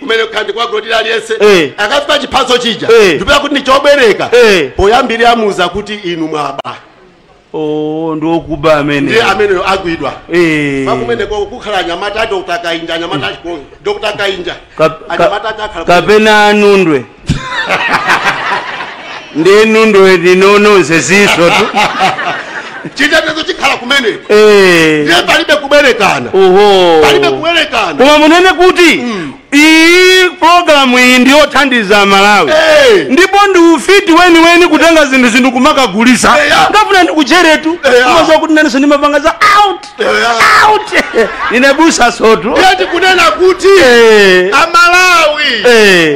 Kumene kandi kwa agrodila aliyese. Akafika chiphaso chija. Ndipera kuti ndichobereka. Poyambiri amuza kuti inu mwaba.
Ndiwo kuba amene.
Ndiye amene agwidwa. Pakumene kukhala anyamata Dr. Kainja, anyamata achikondi. Dr. Kainja. Anyamata akhala.
Kapena anundwe. Ndiye nundwe ndinononse siso tu.
Chitetezo chikhala kumeneko. Ndiye palibe kuberekana. Palibe kuberekana.
Koma munene kuti iyi programu iyi ndiyo thandiza Malawi. Ndipo ndi ufiti weni kutenga zinthu kumakagulisa. Ngafuna ndikucheretu. Kumazowa kuti nanso ndimapanga za out. Out. Ndinebusa sotu.
Ndiye kunena kuti Amalawi.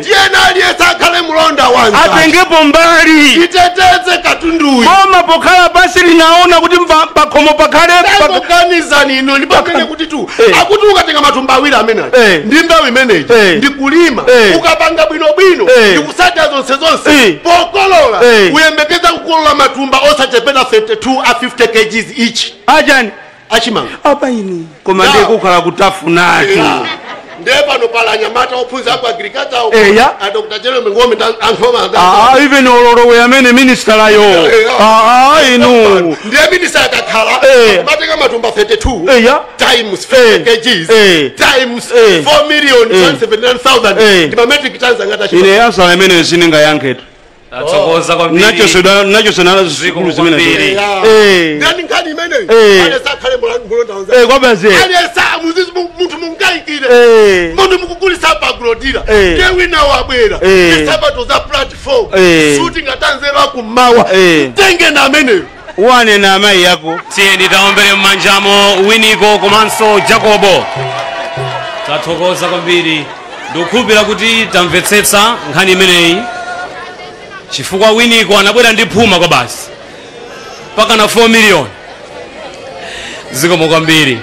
Tiyena aliyesa akhale mlonda wanza.
Atengepo mbali.
Titeteze katunduyu.
Boma pokhala basi linaona kuti pakhomo pakhale
pakuganiza nino ndipo pamene kuti tu. Akuti ukatenga matumba awiri amene aja. Ndi mbewu imeneyi. Ndikulima. Ukapanga bwinobwino. Ndikusata zonse zonse. Pokolola. Uyembekeza kukolola matumba osachepera 32 a 50 kgs each.
Ajani.
Achimanga.
Apa ini. Koma ndiye kukhala kutafunatu.
Ndiye pano pala anyamata ophunzira ku agriculture. A Dr. Jeremy Ngome anthoma.
Even ololowe amene minister ayo. Inu.
Ndiye minister akakhala. Matenga matumba 32 times 50 kgs times 4,179,000. Ndi ma metric tons angati.
Ine answer amene sininga yankhetu.
Tathokoza kwambiri.
Nachosedwa sukulu zimene.
Ndani nkhani imeneyi aliyesakhale mulonda.
Kwabaze.
Aliyesa muzizi munthu mungayikire. Munthu mukugulisa bagrodira. Ndiye wina wabwera. Nsapato za platform. Shooting atanzera kummawa. Tenge na ameneyo.
Wane na amayi yako.
Tiyeni taombere mmanjamo Winiko komanso Jacobo. Tathokoza kwambiri. Ndikukhulupirira kuti tamvetsetsa nkhani imeneyi. Chifukwa Winiko anabwera ndi phuma kwa basi. Paka na 4 million. Zikomo kwambiri.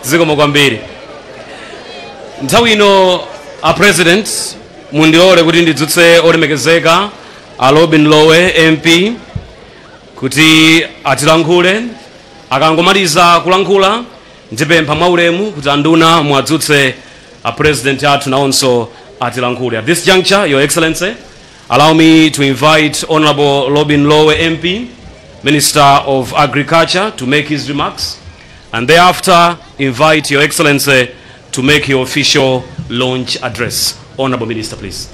Zikomo kwambiri. Nthawi ino a president mundilole kuti ndidzutse olemekezeka a Robin Lowe MP kuti atilankhule. Akangomaliza kulankhula ndipempha mwaulemu kuti anduna mwadzutse a president athu nawonso atilankhule. At this juncture, Your Excellency, allow me to invite Honorable Robin Lowe MP, Minister of Agriculture, to make his remarks, and thereafter invite Your Excellency to make your official launch address. Honorable Minister, please.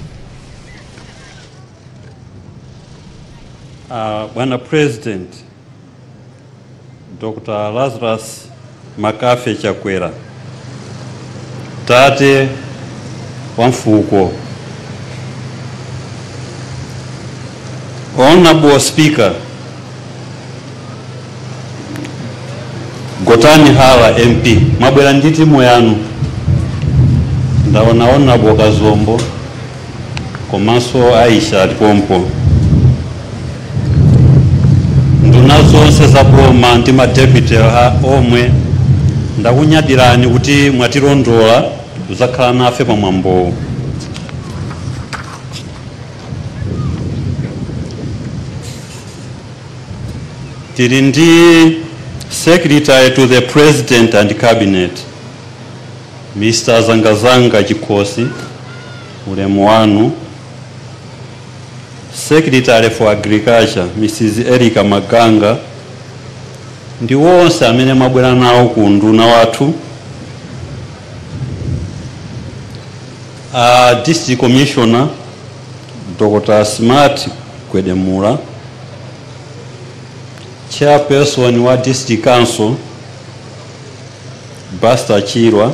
Bwana President, Dr. Lazarus McCarthy Chakwera, Tate wa mfuko, Honorable Speaker Gotani Hara MP, mwabwera ndi timu yanu. Ndaona Honorable Kazombo komanso Aisha Alipompo. Nduna zonse za boma ndi ma deputy omwe ndakunyadirani kuti mwatilondola kuzakhala nafe pamwambowo. Tili ndi Secretary to the President and Cabinet, Mr. Zangazanga Chikosi, ulemu wanu. Secretary for Agriculture, Mrs. Erika Maganga, ndi wonse amene mwabwera nawo ku nduna wathu. District Commissioner Dr. Smart Kwedemura, Chairperson wa District Council Basta Chirwa,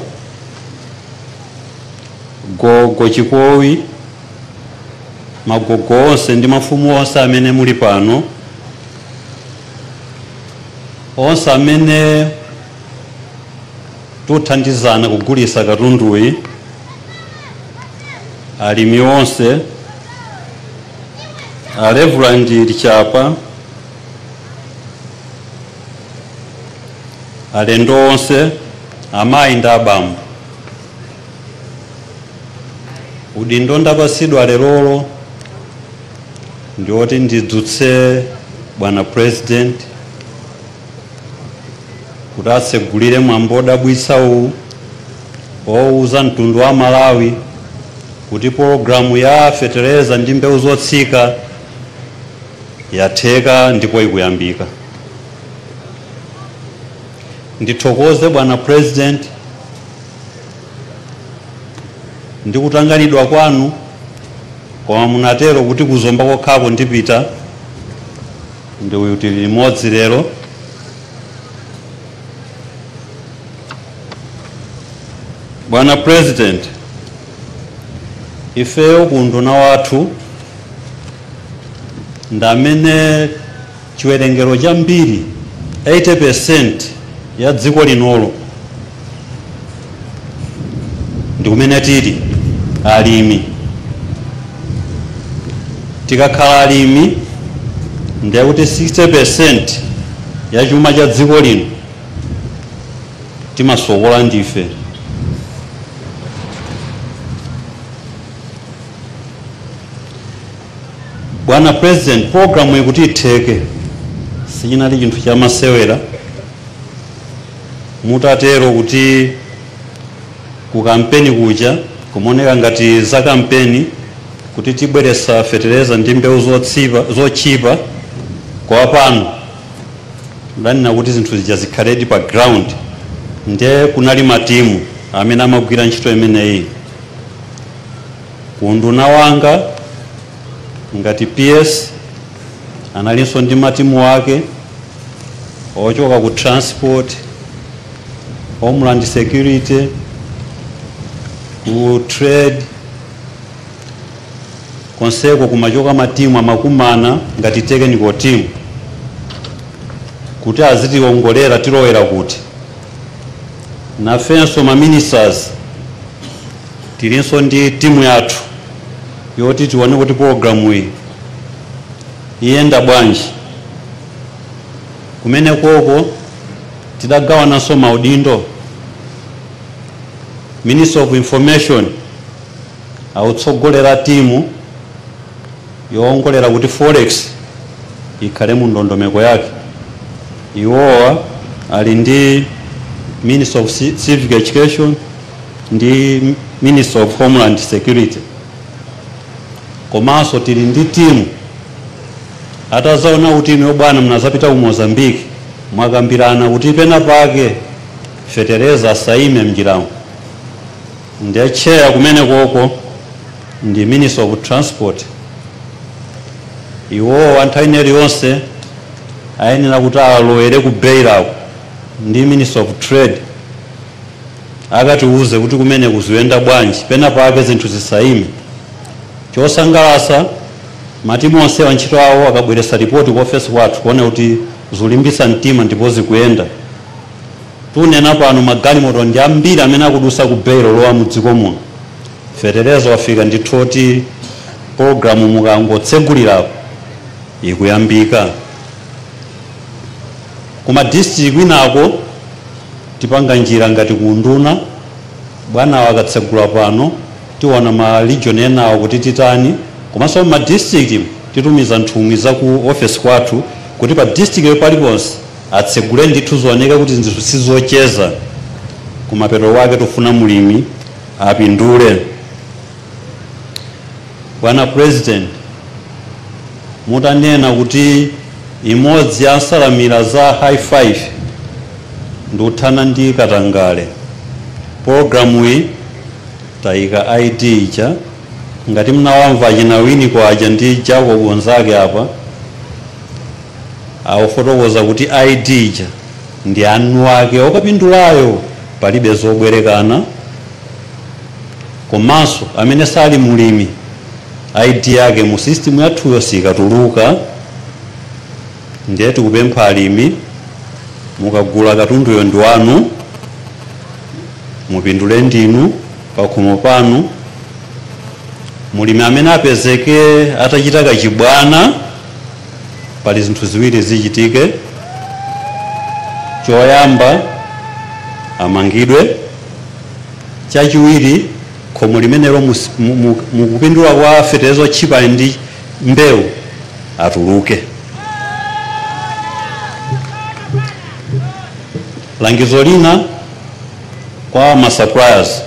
Gogo Chikowi, magogo onse ndi mafumu onse amene muli pano, onse amene tuthandizana kugulisa katunduyi, alimi onse, a Reverend Lichapa, alendo onse, amayi ndi abambo. Udindo ndapasidwa lerolo ndiwoti ndidzutse Bwana President kuti atsegulire mwambo wodabwitsa uwu owuza mtundu wa Malawi kuti pologalamu ya fetereza ndi mbewu zotsika yatheka ndipo ikuyambika. Ndithokoze Bwana President ndi kutanganidwa kwanu, koma munatero kuti kuzomba kokhako ndipita ndi uyu tili limodzi lero. Bwana President, ifeyo ku nduna wathu ndamene chiwerengero chambiri 80% ya dziko linolo ndi kumene tili alimi. Tikakhala alimi ndiye kuti 60% ya chuma cha dziko lino timasokola ndife. Bwana President, programu ikuti itheke sichinali chinthu chamasewera. Mutatero kuti ku kampeni kuja kumoneka ngati za kampeni kuti tibweresa fetereza ndi mbewu zochipa, kwa pano ndanena kuti zinthu zija zikhaledi pa ground. Ndiye kunali matimu amene amagwira ntchito imeneyi. Ku nduna wanga Ngati PS analinso ndi matimu ake ochoka ku transport, homeland security, ku trade, konseko kumachoka matimu amakumana ngati technical team kuti azitiongolera tilowera kuti. Nafenso ma ministers tilinso ndi timu yathu yoti tione kuti programu iyi iyenda bwanji. Kumene koko tidagawananso maudindo. Minister of Information autsogolera timu yoongolera kuti forex ikhale mu ndondomeko yake. Iwowa ali ndi Minister of Civic Education ndi Minister of Homeland Security. Komanso tili ndi timu atazaona kuti inu bwana mnazapita ku Mozambique mwakambirana kuti pena pake fetereza asaime mjiramo, ndiye chair kumene koko ndi Minister of Transport. Iwowa nthawi iliyonse ayenera kuti alowere ku Beira ndi Minister of Trade akatiuze kuti kumene kuziyenda bwanji, pena pake zinthu zisaime. Chosangalatsa, matimu onse wa ntchito awo akabweretsa ripoti ku ofesi kwathu kuona kuti zulimbisa mtima ndipo zikuyenda. Tunena pano magalimoto ndi ambiri amene akudusa ku Beira lowa mu dziko muno. Fetereza wafika ndithu oti programu mukangotsegulirapo ikuyambika. Kuma district kwinako tipanga njira ngati ku nduna, bwana akatsegula pano tiona ma region enawo kuti titani. Komanso ma district titumiza nthumwi za ku office kwathu kuti pa district paliponse atsegule ndithu zooneka kuti zinthu sizocheza. Kumapeto wake tofuna mulimi apindule. Bwana President, mutanena kuti imodzi ya nsalamira za high five ndi kuthana ndi katangale, programu iyi tayika ID ija. Ngati mnawamva chinawini kwaja ndi Jacob onzake apa awufotokoza kuti ID ija ndi anu ake okapindulayo, palibe zobwerekana. Komanso amene sali mulimi ID yake mu system yathuyo sikatuluka. Ndiye tikupempha alimi, mukagula katunduyo ndi wanu, mupindule ndinu pakhomo panu. Mulimi amene apezeke atachita kachibwana, pali zinthu ziwiri zichitike. Choyamba, amangidwe. Chachiwiri, khomo limenelo mukupindula kwa fetereza otchipa ndi mbewu atuluke. Langizo lina kwa ma suppliers,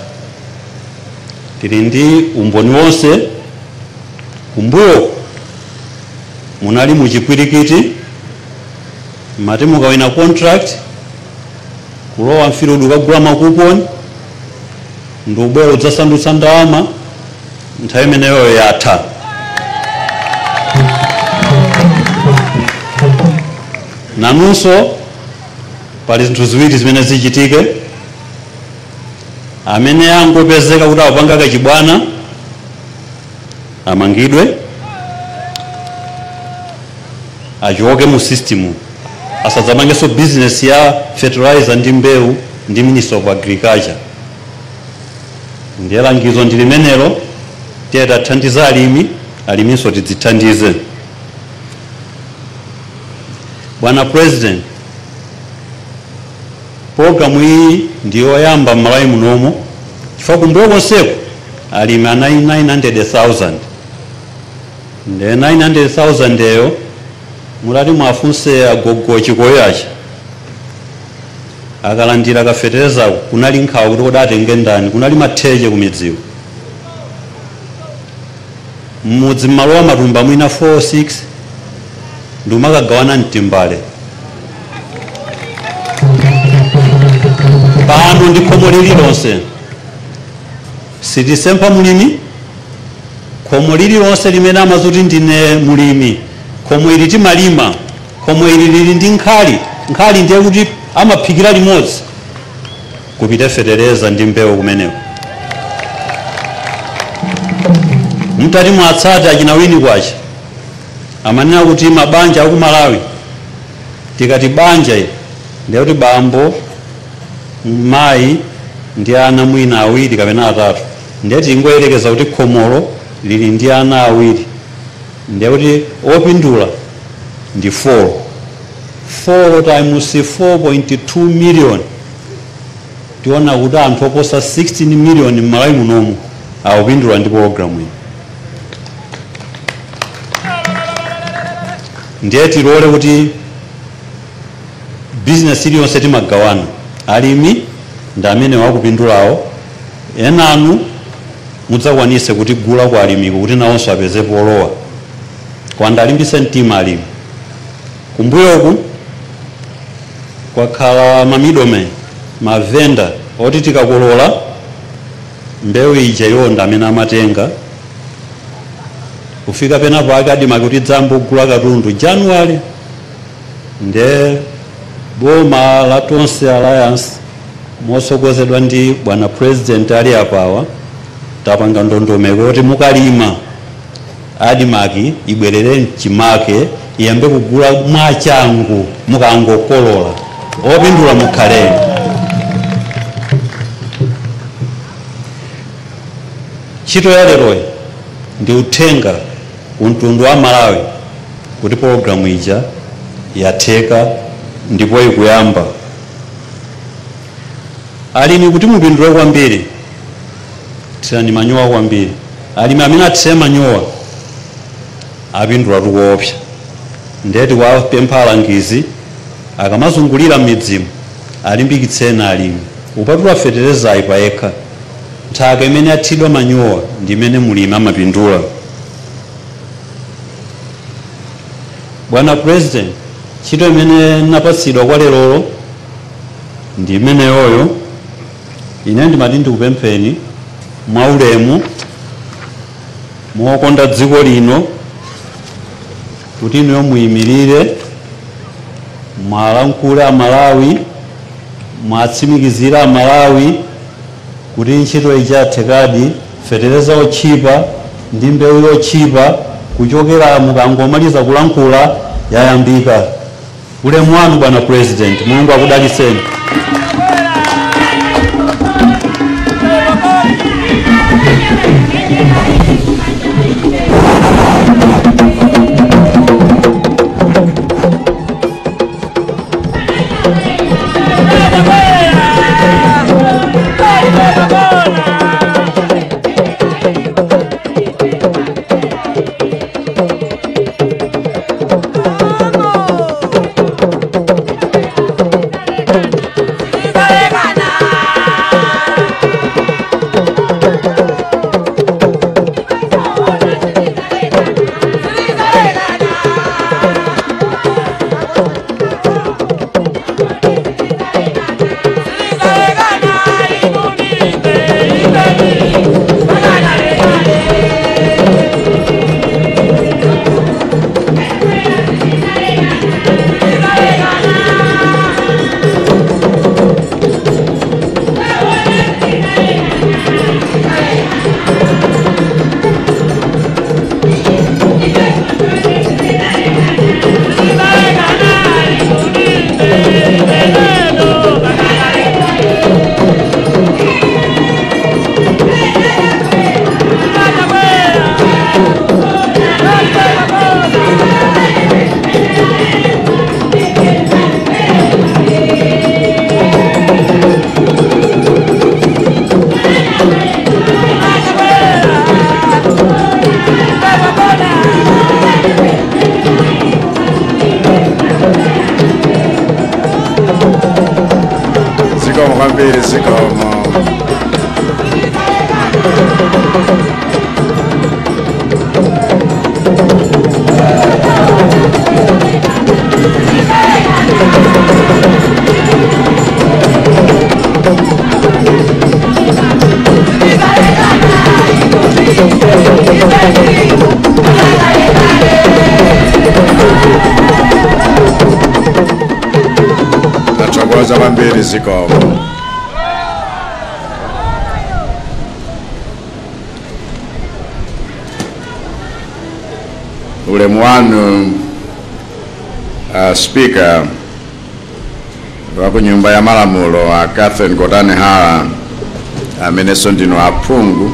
tili ndi umboni wonse. Kumbuyo munali muchipwirikiti, mati mukawina contract kulowa mfield ukagula makuponi ndi ubwera udzasandutsa ndalama, nthawi imeneyo yatha. Nanunso pali zinthu ziwiri zimene zichitike. Amene angopezeka kuti awapanga kachibwana amangidwe, achoke mu system, asadzapangenso business ya fertilizer ndi mbewu ndi Minister of Agriculture. Ndiye langizo ndi limenelo, tiye tathandiza alimi, aliminso tidzithandize. Bwana President, programu iyi ndiyoyamba m'Malawi munomo, chifukwa kumbuyo konseko alimi anali 900,000. Ndiye 900,000 eyo mulati mwafunse agogo chikoyo achi akalandira kafeterezako, kunali nkhawa kuti kodi atenge ndani, kunali matheche kumidziwo. Mmudzi mmalowa matumba mwina 4 6 ndi umakagawana mtimbale. Pano ndi khomo lililonse sitisempha mulimi, Khomo lililonse limene amazuti ndine mulimi, khomo ili timalima, khomo ili lili ndi nkhali, nkhali ndiye kuti amaphikira limodzi, kupita fetereza ndi mbewu kumeneko. Mtati mwatsata achinawini kwacha amanena kuti mabanja aku Malawi, tikati banja ili ndiye kuti bambo, mayi ndi ana mwina awiri kapena atatu, ndiye tingoyerekeza kuti khomolo lili ndi ana awiri, ndiye kuti opindula ndi 4. 4 times 4.2 million, tiona kuti anthu oposa 16 million m'Malawi munomu akupindula ndi programu iyi. Ndiye tilole kuti business iliyonse timagawana, alimi ndi amene wakupindulawo, enanu mudzakwanise kuti gula kwa alimiko kuti nawonso apeze polowa. Kwanda alimbise mtima alimi. Kumbuyoku kwakhala mamidome, mavenda oti tikakolola mbewu ija yonda amene amatenga kufika penapo akadima kuti dzambo gula katundu January. Nde boma la Tonse Alliance mosokozedwa ndi bwana president ali apawa tapanga ndondomeko kuti mukalima adimaki ibwerere mchimake iyambe kugula mwachangu mukangokolola, opindula mukhaleni. Ntchito ya leroyi ndi uthenga ku mtundu wa Malawi kuti programu ija yatheka ndipo ikuyamba. Alimi kuti mupindule kwambiri, thirani manyowa kwambiri. Alimi amene athire manyowa apindula tukuopsa. Ndiye tikuwapempha alangizi akamazungulira m'midzimu alimbikitseni alimi kupatula feterezayi payekha, nthaka imene athidwa manyowa ndi imene mulimi amapindula. Bwana President, ntchito imene napatsidwa kwa lerolo ndi imeneyoyo. Ine ndimati ndikupempheni mwaulemu mokonda dziko lino kuti inuyo muyimirire, mwalankhule Amalawi, mwatsimikizire Amalawi kuti ntchito ija yathekadi, fetereza otchipa ndi mbewu yotchipa kuchokera mukangomaliza kulankhula yayambika. Ulemu wanu bwana President, Mulungu akudalitseni.
Zikomo kwambiri, zikomo. Tathokoza kwambiri, zikomo. Ulemu wanu, Speaker wa ku Nyumba ya Malamulo, a Catherine Gotani Hara, amenenso ndinu aphungu,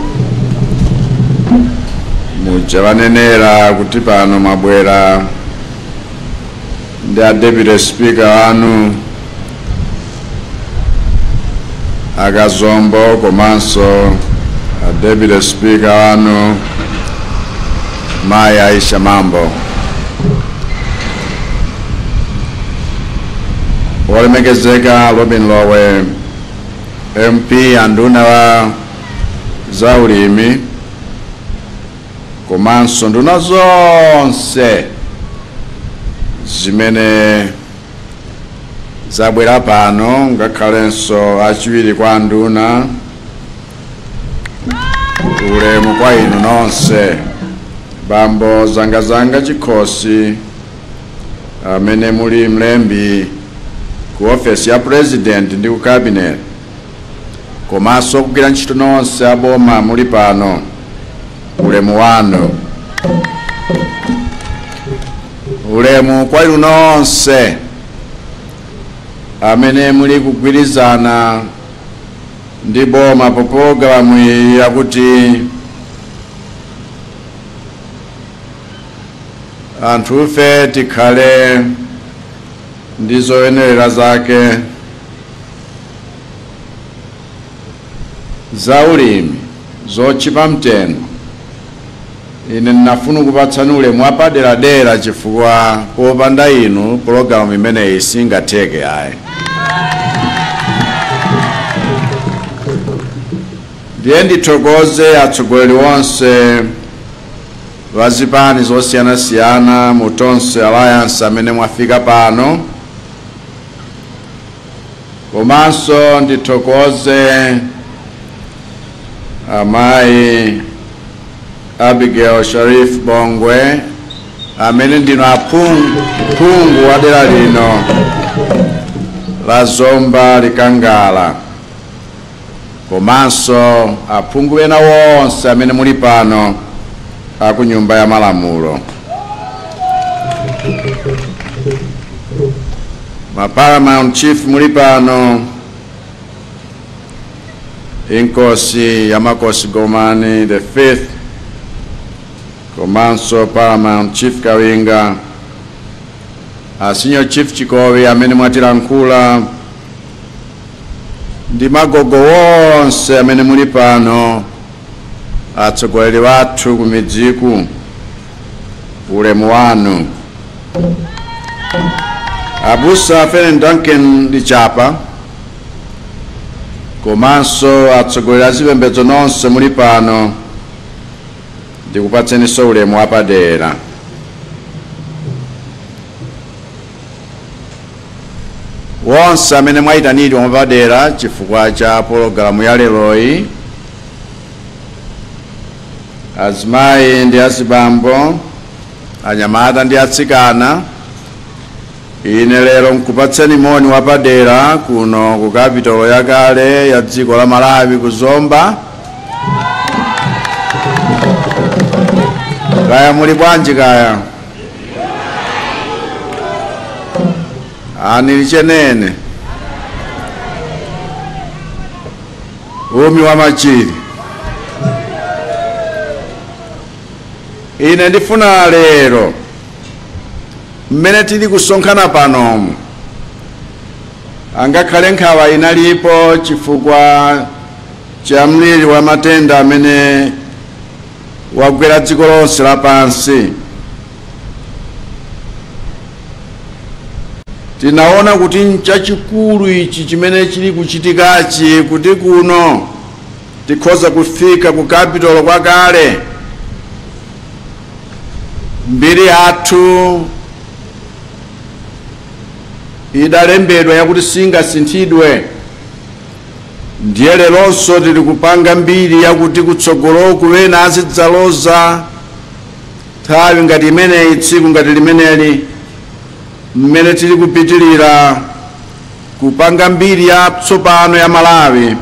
muja vanenera kuti pano mwabwera ndi a Deputy Speaker wanu Akazombo, komanso a Deputy Speaker wanu Mayi Aisha Mambo. Olemekezeka Robin Lowe MP, anduna wa zaulimi komanso nduna zonse zimene zabwera pano, ngakhalenso achiwiri kwa nduna, ulemu kwa inu nonse. Bambo Zangazanga Chikhosi, amene muli mlembi ku ofesi ya President ndi ku cabinet, komanso kugwira ntchito nonse aboma muli pano, ulemu wanu. Ulemu kwa inu nonse amene muli kugwirizana ndi boma po pologalamu iyi yakuti anthufe tikhale ndi zoyenerera zake za ulimi zochipa mtengo. Ine ndinafuna kupatsani ulemu wapaderadera chifukwa popanda inu pologalamu imeneyi singatheke ayi. Ndiye ndithokoze atsogoleri onse wa zipani zosiyanasiyana mu Tonse Alliance amene mwafika pano, komanso ndithokoze amayi Abigail Sharif Bongwe amene ndinu aphungu wa dera lino la Zomba Likangala, komanso aphungu ena wonse amene muli pano aku Nyumba ya Malamulo. Ma Paramount Chief muli pano, Inkosi ya Makosi Gomani the fifth, komanso Paramount Chief Kawinga, a Senior Chief Chikowi amene mwatilankhula, ndi magogo wonse amene muli pano, atsogoleri wathu kumidziku, ulemu wanu. Abusa Feren Duncan Lichapa, komanso atsogoleri azipembedzo nonse muli pano, ndikupatseninso ulemu wapadera. Wonse amene mwayitanidwa mwapadera chifukwa cha pologalamu ya leroyi, azimayi ndi azibambo, anyamata ndi atsikana, ine lero nkupatseni moni wapadera kuno ku kapitolo yakale ya dziko la Malawi ku Zomba. Kaya muli bwanji? Kaya nichenene umi wa machiri. Ine ndifuna lero mmene tili kusonkhana panomu, angakhale nkhawa inalipo chifukwa cha mliri wa matenda amene wagwera dziko lonse lapansi, tinaona kuti nchachikulu ichi chimene chili kuchitikachi, kuti kuno tikhoza kufika ku kapitolo kwakale. Mbiri yathu idalembedwa yakuti singasinthidwe, ndiye leronso tili kupanga mbiri yakuti kutsogoloku wena azidzaloza nthawi ngati imeneyi, tsiku ngati limeneli, mmene tili kupitilira kupanga mbiri ya tsopano ya Malawi,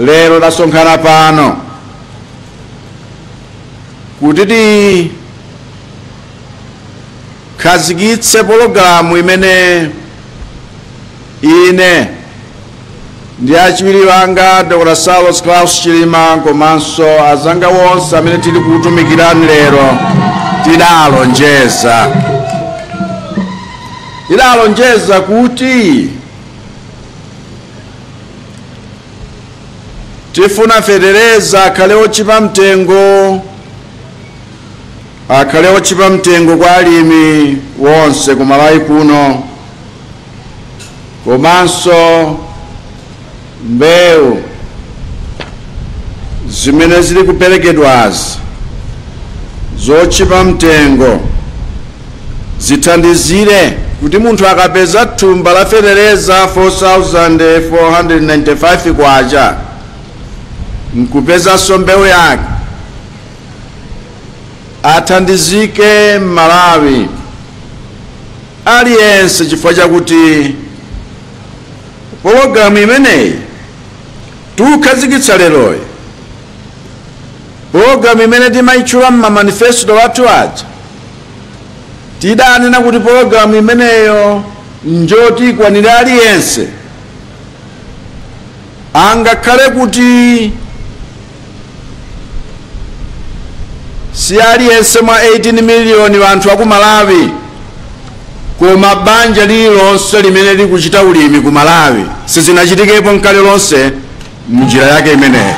lero tasonkhana pano kuti tikhazikitse pologalamu imene ine ndi achiwiri wanga Dr. Saulos Klaus Chilima komanso azanga wonse amene tili kutumikirani lero tidalonjeza. Tidalonjeza kuti tifuna fetereza akhale ochipa mtengo, akhale ochipa mtengo kwa alimi wonse ku Malawi kuno, komanso mbewu zimene zili kuperekedwazi zochipa mtengo zithandizire kuti munthu akapeza thumba la fetereza 4495 kwacha nkupezanso mbewu yake athandizike Malawi aliyense, chifukwa chakuti pologalamu imeneyi tikukhazikitsa leroyi, pologalamu imene timayitchula m'mamanifesto wathu aja, tidanena kuti pologalamu imeneyo njoti ikwanire aliyense, angakhale kuti si aliyense mwa 18 miliyoni wanthu aku Malawi, koma banja lililonse limene likuchita ulimi ku Malawi sizinachitikepo nkale lonse mnjira yake imeneyo.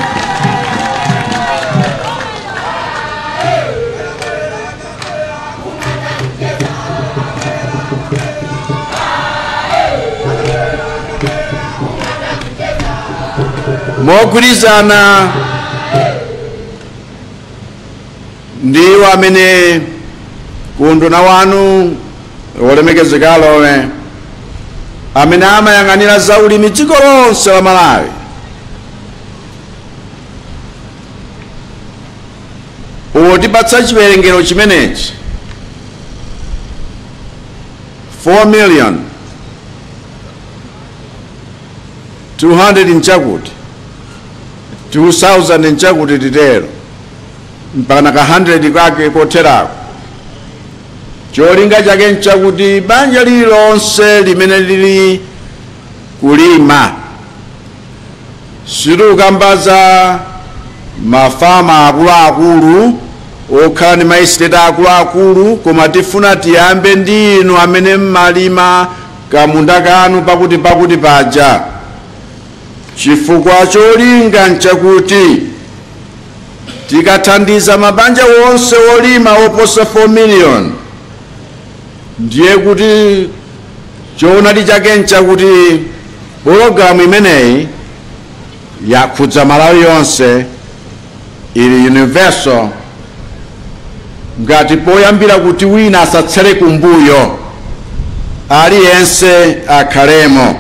Mogwirizana ndiwo amene kunduna wanu wolemekezeka alowe amene amayang'anira za ulimi dziko lonse la Malawi, potipatsa chiwerengero chimenechi 4 million 200 nchakuti 2000 nchakuti titero mpaka ka 100 kake kotherako. Cholinga chake nchakuti banja lililonse limene lili kulima, situkambaza mafama akuluakulu okhala ndi maesiteti akuluakulu, koma tifuna tiyambe ndi inu amene mmalima kamunda kanu pakuti pakuti paja, chifukwa cholinga nchakuti tikathandiza mabanja wonse wolima oposa 4 million, ndiye kuti choonadi chake nchakuti pologalamu imeneyi yakhudza Malawi yonse, ili universal, ngati poyambira kuti wina asatsere kumbuyo, aliyense akhalemo.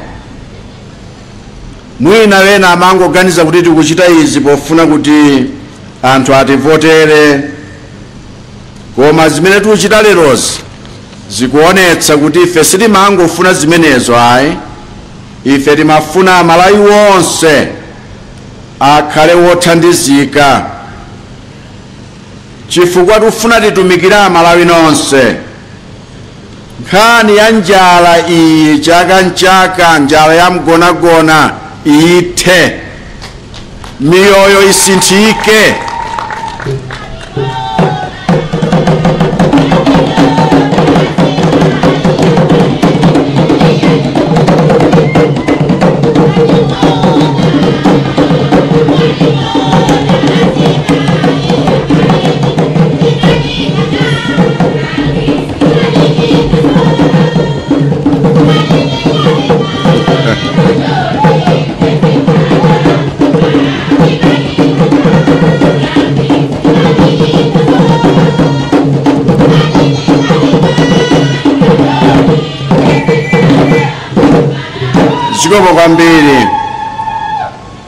Mwina wena amangoganiza kuti tikuchita izi pofuna kuti anthu ativotere, koma zimene tikuchita lerozi zikuonetsa kuti ife sitimangofuna zimenezo ayi, ife timafuna Amalawi wonse akhale wothandizika, chifukwa tifuna titumikire Amalawi nonse. Nkhani ya njala iyi chaka nchaka, njala ya mgonagona ithe, miyoyo isinthike. Zikomo kwambiri.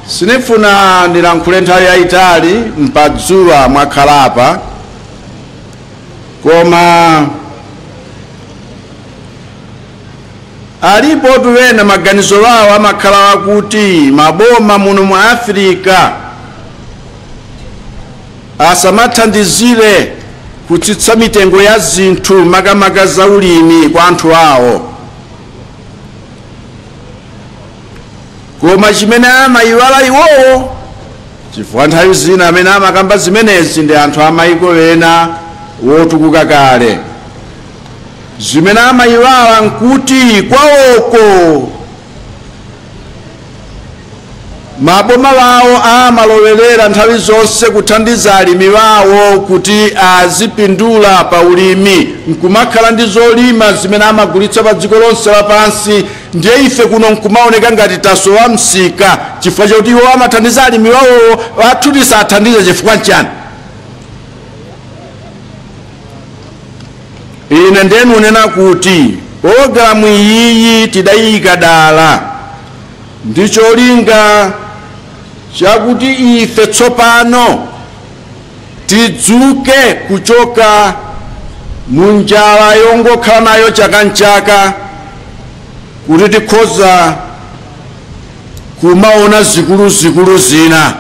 Sinifuna ndilankhule nthawi yayitali mpadzuwa mwakhalapa, koma Alipo tuwena maganizo wawo amakhala wakuti maboma muno mu Africa asamathandizire kutsitsa mitengo ya zinthu makamaka za ulimi kwa anthu awo. Koma chimene amayiwala iwowo, chifukwa nthawi zina amene amakamba zimenezi ndi anthu amayiko ena wotukuka kale, zimene amayiwala nkuti kwawoko maboma wawo amalowerera nthawi zonse kuthandiza alimi wawo kuti azipindula pa ulimi nkumakhala ndi zolima zimene amagulitsa pa dziko lonse lapansi. Ndiye ife kuno nkumaoneka ngati tasowa msika chifukwa chakuti iwo amathandiza alimi wawo, athu tisathandize chifukwa chani? Ine ndenu nena kuti pologalamu iyi tidayika dala ndi cholinga chakuti ife tsopano tidzuke kuchoka munjala yongokhala nayo chaka nchaka, kuti tikhoza kumaona zikuluzikulu zina,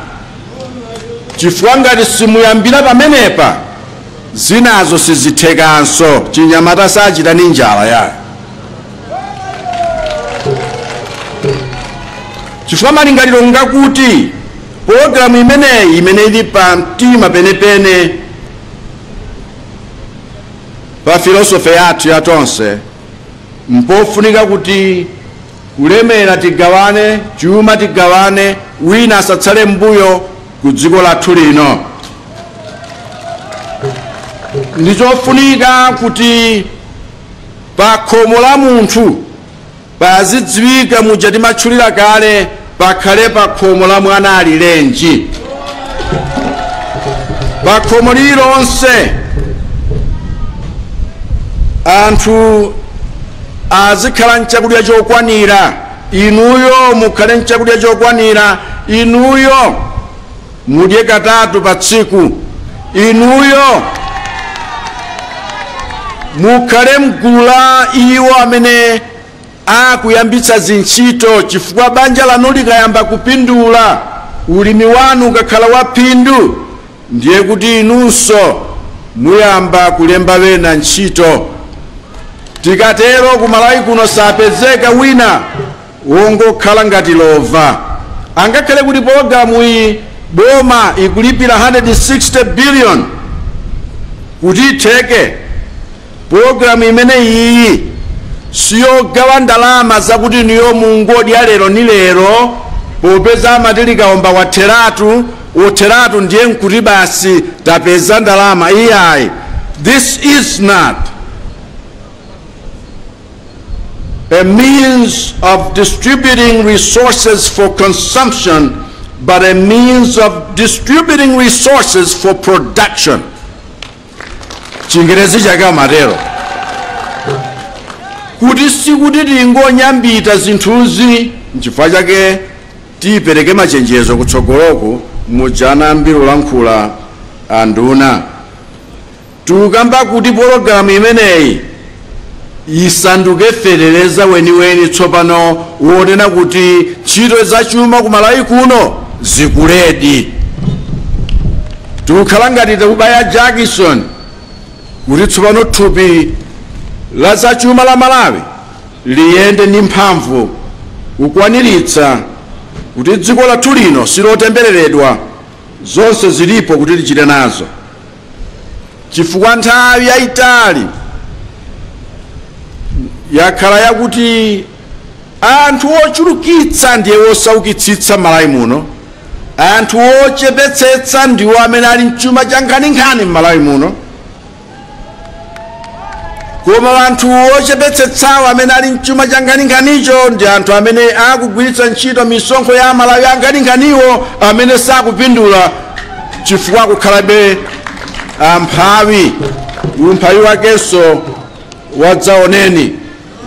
chifukwa ngati simuyambira pamenepa zinazo sizithekanso. Chinyamata sachita ni njala yayo, chifukwa malingaliro ngakuti pologalamu imeneyi imene ili pa mtima penepene pa filosofi yathu ya tonse, mpofunika kuti kulemera tigawane, chuma tigawane, wina asatsale mbuyo ku dziko lathu lino. Ndichofunika kuti pa khomo la munthu pazidziwika muja timatchulira kale, pakhale pa khomo la mwana alilenji. Pa khomo lililonse anthu azikhala nchakudya chokwanira, inuyo mukhale nchakudya chokwanira, inuyo mudye katatu pa tsiku, inuyo mukhale mgulu la iwo amene akuyambitsa zintchito, chifukwa banja lanu likayamba kupindula, ulimi wanu ukakhala wa phindu, ndiye kuti inunso muyamba kulemba wena ntchito. Tikatero kumalawi kuno sapezeka wina wongokhala ngati lova. Angakhale kuti pologalamu iyi boma ikulipira 160 billion kuti itheke, pologalamu imene iyi siyogawa ndalama zakuti niyo mungodya lero ni lero, popeza amati likaomba watheratu wotheratu ndiye nkuti basi tapeza ndalama. Iyayi, this is not a means of distributing resources for consumption, but a means of distributing resources for production. Chingerezi chake amatero kuti sikuti tingonyambita zinthuzi. Nchifukwa chake tipereke machenjezo kutsogoloku mujana ambiri ulankhula anduna. Tikukamba kuti pologalamu imeneyi isanduke fetereza weniweni tsopano wonena kuti ntchito zachuma kumalawi kuno zikuledi. Tikukhala ngati tikubaya Jackson kuti tsopano thupi la zachuma la Malawi liyende ndi mphamvu kukwaniritsa kuti dziko lathu lino silotembereredwa, zonse zilipo kuti tichite nazo. Chifukwa nthawi yayitali yakhala yakuti anthu ochulukitsa ndiye wosaukitsitsa Malawi muno, anthu ochepetsetsa ndiwo amene ali mchuma cha nkhaninkhani m'Malawi muno. Koma anthu ochepetsetsawo amene ali mchuma cha nkhaninkhanicho ndi anthu amene akugwiritsa ntchito misonkho ya Malawi ankhaninkhaniwo amene sakupindula chifukwa akukhalabe amphawi. Umphawi wakenso wadzaoneni,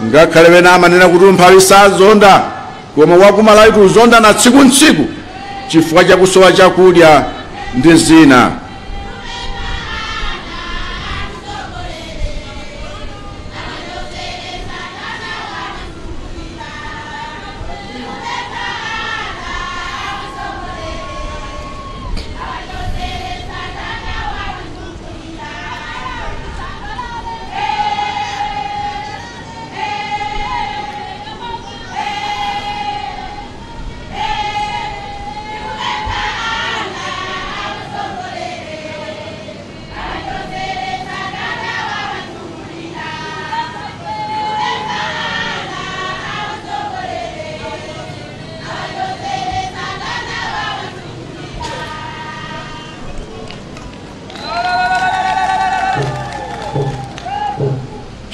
ngakhale wena amanena kuti umphawi sazonda, koma wakumalawi tuzonda na tsiku ntsiku chifukwa chakusowa chakudya ndi zina.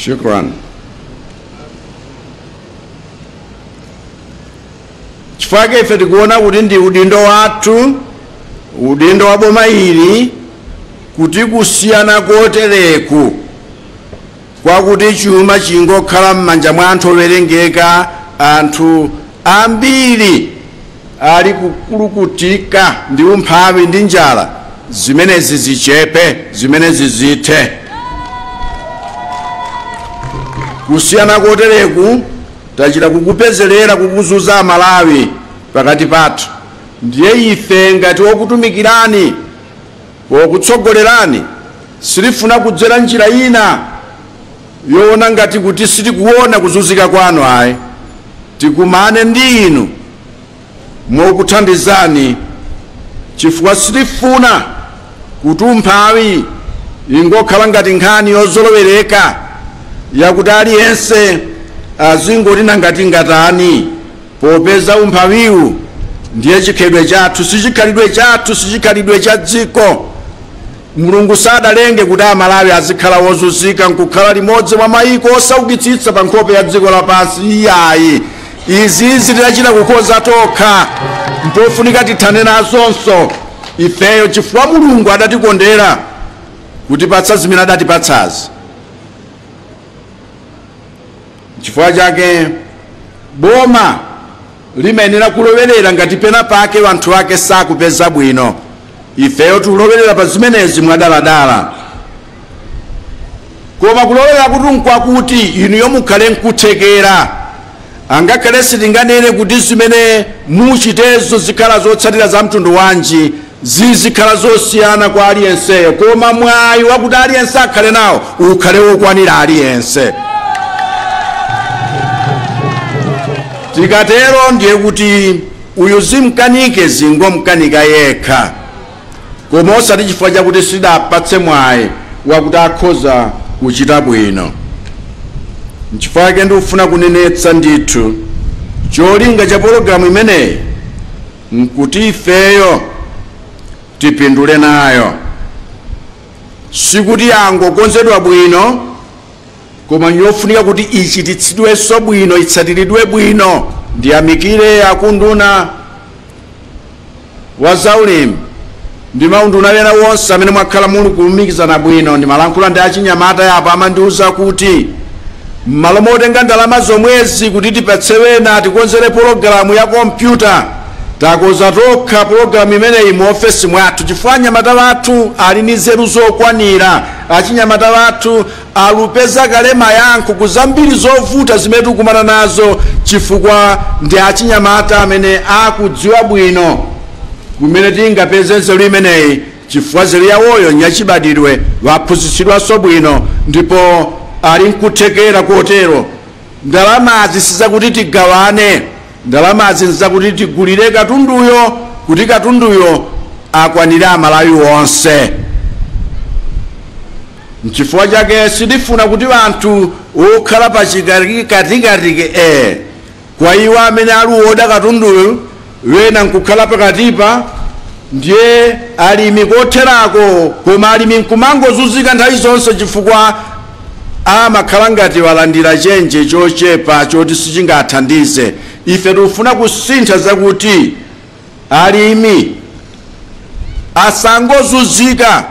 Shukran. Chifukwa ife tikuona kuti ndi udindo wathu, udindo wa boma ili, kuti kusiyana kotereku kwakuti chuma chingokhala m'manja mwa anthu owerengeka, anthu ambiri ali kukulukutika ndi umphawi ndi njala, zimenezi zichepe, zimenezi zithe. Kusiyana kotereku tachita kukupezerera kukuzuza Malawi pakati pathu. Ndiye ife ngati wokutumikirani, wokutsogolerani, silifuna kudzera njira ina yoona ngati kuti sitikuona kuzunzika kwanu ayi. Tikumane ndi inu mokuthandizani, chifukwa sitifuna kuti umphawi ingokhala ngati nkhani yozolowereka yakuti aliyense azingoti nangati ngatani, popeza umphawiwu ndiye chikhalidwe chathu, sichikhalidwe chathu, sichikhalidwe cha dziko. Mulungu sadalenge kuti Amalawi azikhala wozunzika nkukhala limodzi mwa mayiko osaukitsitsa pa nkhope ya dziko lapansi. Iyayi, izi zitachita kukonza tokha, mpofunika tithane nazonso ifeyo, chifukwa Mulungu adatikondera kutipatsa zimene adatipatsazi. Chifukwa chake boma limayenera kulowerera ngati pena pake wanthu ake sakupeza bwino. Ifeyo tikulowerera pa zimenezi mwadaladala, koma kulowerera kuti nkwakuti inuyo mukhale nkuthekera. Angakhale sitinganene kuti zimene muchitezo zikhala zotsatira za mtundu wanji, zizikhala zosiyana kwa aliyenseyo, koma mwayi wakuti aliyense akhale nawo ukhale wokwanira aliyense. Tikatero ndiye kuti uyu zimkanike zingomkanika yekha, koma osati chifukwa chakuti sidapatse mwayi wakuti akhoza kuchita bwino. Nchifukwa chake ndikufuna kunenetsa ndithu cholinga cha pologalamu imeneyi nkuti ifeyo tipindule nayo, sikuti yangokonzedwa bwino, koma yofunika kuti ichititsidwenso bwino, itsatiridwe bwino. Ndiyamikire akunduna wa zaulimi ndi maunduna ena wonse amene mwakhala muli kulumikizana bwino. Ndimalankhula ndi achinyamata yapo, amandiwuza kuti m'malo motenga ndalama zomwezi kuti tipatse wena tikonzere pologalamu ya kompyuta, takonza tokha pologalamu imeneyi mu ofesi mwathu, chifukwa anyamata wathu ali ndi nzeru zokwanira. Achinyamata wathu alupeza kale mayankho ku zambiri zovuta zimene tikukumana nazo, chifukwa ndi achinyamata amene akudziwa bwino kumene tingapeze nzeru imeneyi, chifukwa nzeru yawoyo nyachibadidwe, waphunzitsidwanso bwino ndipo ali nkuthekera kotero. Ndalamazi sizakuti tigawane, ndalamazi nzakuti tigulire katunduyo, kuti katunduyo akwanire Amalawi wonse. Nchifukwa chake sitifuna kuti anthu okhala pachikatikatike kwa iwo amene aliwoda katunduyo wena nkukhala pakatipa, ndiye alimi kotherako, koma alimi nkumangozunzika nthawi zonse chifukwa amakhala ngati walandira chenje chochepa choti sichingathandize. Ife tikufuna kusintha zakuti alimi asangozunzika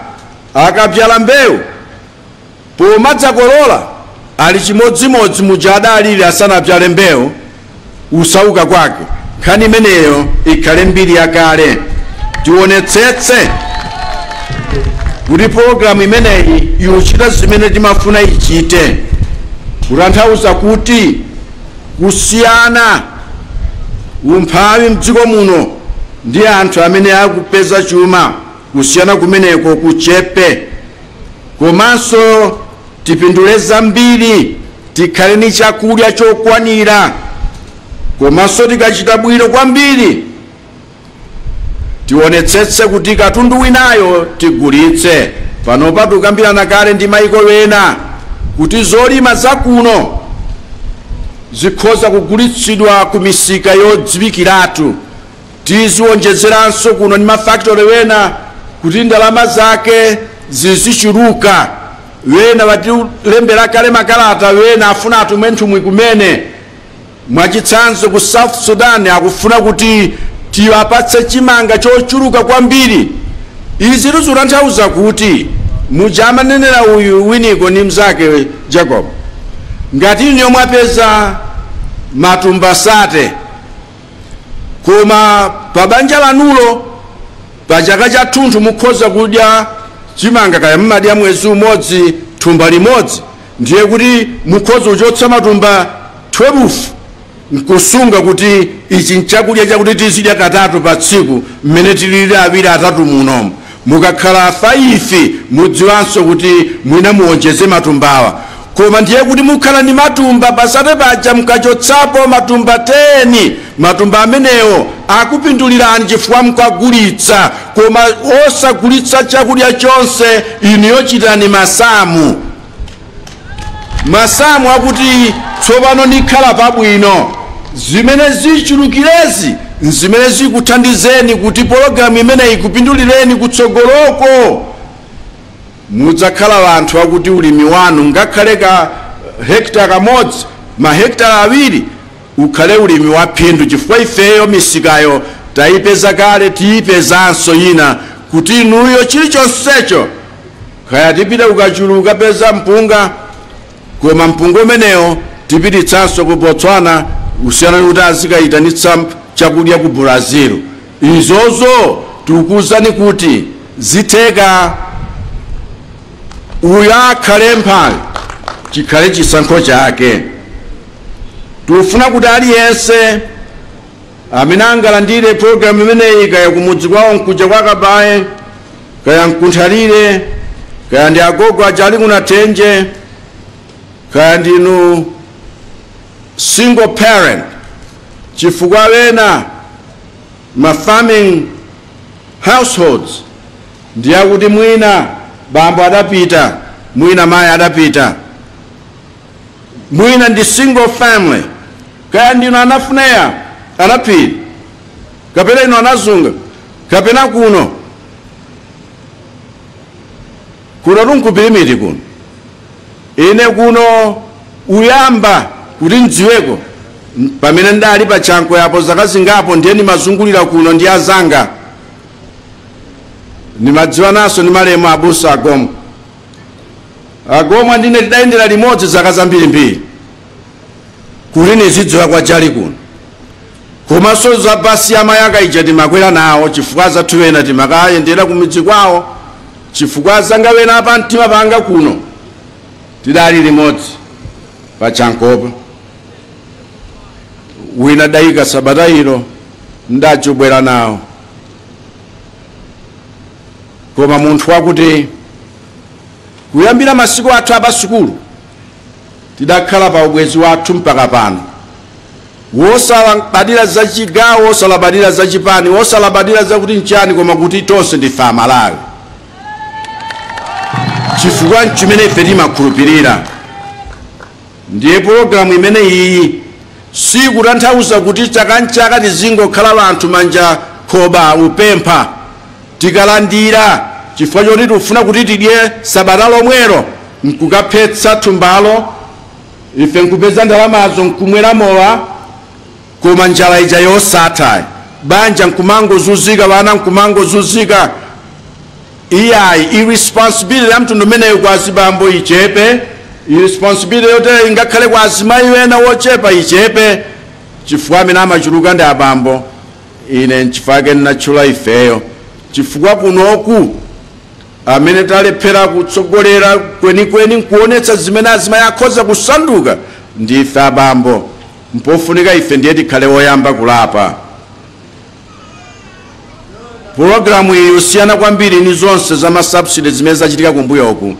akapyala mbewu pomadzakolola ali chimodzimodzi muja adalili asanapyale mbewu usauka kwake. Nkhani imeneyo ikhale mbiri yakale. Tionetsetse kuti pologalamu imeneyi ikuchita zimene timafuna ichite, kutanthauza kuti kusiyana umphawi mdziko muno ndi anthu amene akupeza chuma, kusiyana kumeneko kuchepe, komanso tipindule zambiri, tikhale ni chakudya chokwanira, komanso tikachita bwino kwambiri tionetsetse kuti katundu winayo tigulitse. Pano patukambirana kale ndi maiko wena kuti zolima zakuno zikhoza kugulitsidwa ku misika yodziwikiratu. Tiziwonjezeranso kuno ndi mafactory wena kuti ndalama zake zizichuluka. Wena watilembera kale makalata, wena afuna atume nthumwi kumene. Mwachitsanzo ku South Sudan akufuna kuti tiwapatse chimanga chochuluka kwambiri. Izi zikutanthauza kuti muja amanenera uyu Winiko ndi mzake Jacob, ngati inu mwapeza matumba 30 koma pa banja lanulo pa chaka chathunthu mukhoza kudya chimanga kaya mmadya mwezi umodzi thumba limodzi, ndiye kuti mukhoza kuchotsa matumba 12 nkusunga kuti ichi nchakudya chakuti tizidya katatu pa tsiku mmene tilili awiri atatu munomu. Mukakhala 5 mudziwanso kuti mwina muwonjeze matumbawa, koma ndiye kuti mukhala ndi matumba pasate paja mukachotsapo matumba 10, matumba amenewo akupindulirani chifukwa mukagulitsa. Koma osagulitsa chakudya chonse, inu yochitani masamu masamu akuti tsopano ndikhala pabwino. Zimene zichulukirezi zimene zikuthandizeni kuti pologalamu imeneyi ikupindulireni kutsogoloko. Mudzakhala anthu akuti ulimi wanu ngakhale ka hekta kamodzi, mahekta awiri, ukhale ulimi wa phindu, chifukwa ifeyo misikayo tayipeza kale, tiyipezanso ina kuti inuyo chilichonsecho kaya tipita kukachuluka peza mpunga, koma mpunga umenewo tipititsanso ku Botswana, usiyana kuti azikayitanitsa chakudya ku Brazil. Izozo tikukuwuzani kuti zitheka. Uyu akhale mphawi chikhale chisankho chake. Tikufuna kuti aliyense amene angalandire pologalamu imeneyi, kaya kumudzi kwawo nkuja kwa Kabaye, kaya nkunthalire, kaya ndi agogo aja ali kunathenje, kaya ndinu single parent, chifukwa wena ma farming households ndiyakuti mwina bambo adapita, mwina mayi adapita, mwina ndi single family, kaya ndinu anafuneya anaphiri, kapena inu anazunga, kapena kuno kuno tunkupirimiti kuno. Ine kuno uyamba kuti ndziweko pamene ndali pa chanko yapo zaka zingapo, ndiye ndimazungulira kuno ndi azanga, ndimadziwa naso ndi malemu abusa agomo agomo, ndine tidayendera limodzi zaka zambirimbiri kuti nizidziwa kwa jali kuno. Komanso za basi yamayaka ija timakwera nawo, chifukwa zathu ena timakayendera kumidzi kwawo, chifukwa zanga wena apa mtima panga kuno tidali limodzi pa chankopa. Wina dayika sabata ilo ndachubwera nawo. Koma munthu wakuti kuyambira masiku athu apasukulu tidakhala pa ubwezi wathu mpaka pano, wosalabadira za chigawo, wosalabadira za chipani, wosalabadira zakuti nchani, koma kuti tonse ndife Amalawi, chifukwa chimene ife timakhulupirira. Ndiye pologalamu imene iyi sikutanthauza kuti chaka nchaka tizingokhala anthu manja khoba upempha tikalandira, chifukwa choti tikufuna kuti tidye sabata lomwero nkukaphetsa thumbalo, ife nkupeza ndalamazo nkumwera mowa, koma njala ija yosatha, banja nkumangozunzika, vana nkumangozunzika. Iyayi, irresponsibility ya mtundu umeneyo kwa azibambo ichepe, irresponsibility yote ingakhale kwa azimayi wena wochepa ichepe, chifukwa amene amachuluka ndi abambo. Ine nchifukwa ndinatchula ifeyo, chifukwa kunoku amene talephera kutsogolera kwenikweni nkuonetsa zimene azimayi akhoza kusanduka ndife abambo. Mpofunika ife ndiye tikhale woyamba kulapa. Pologalamu iyi usiyana kwambiri ni zonse za masubsidy zimene zachitika kumbuyoku,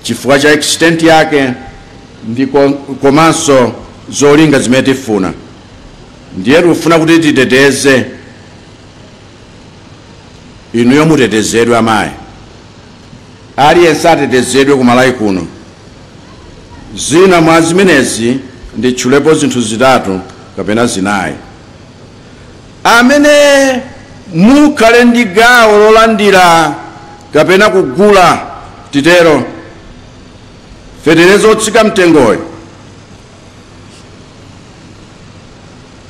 chifukwa cha extent yake ndi komanso zolinga zimene tifuna. Ndiye tikufuna kuti titeteze inuyo, mutetezedwe amayi, aliyense atetezedwe kumalawi kuno. Zina mwa zimenezi nditchulepo zinthu zitatu kapena zinayi. Amene mukhale ndi gawo lolandira kapena kugula Titero fetereza otsika mtengoyo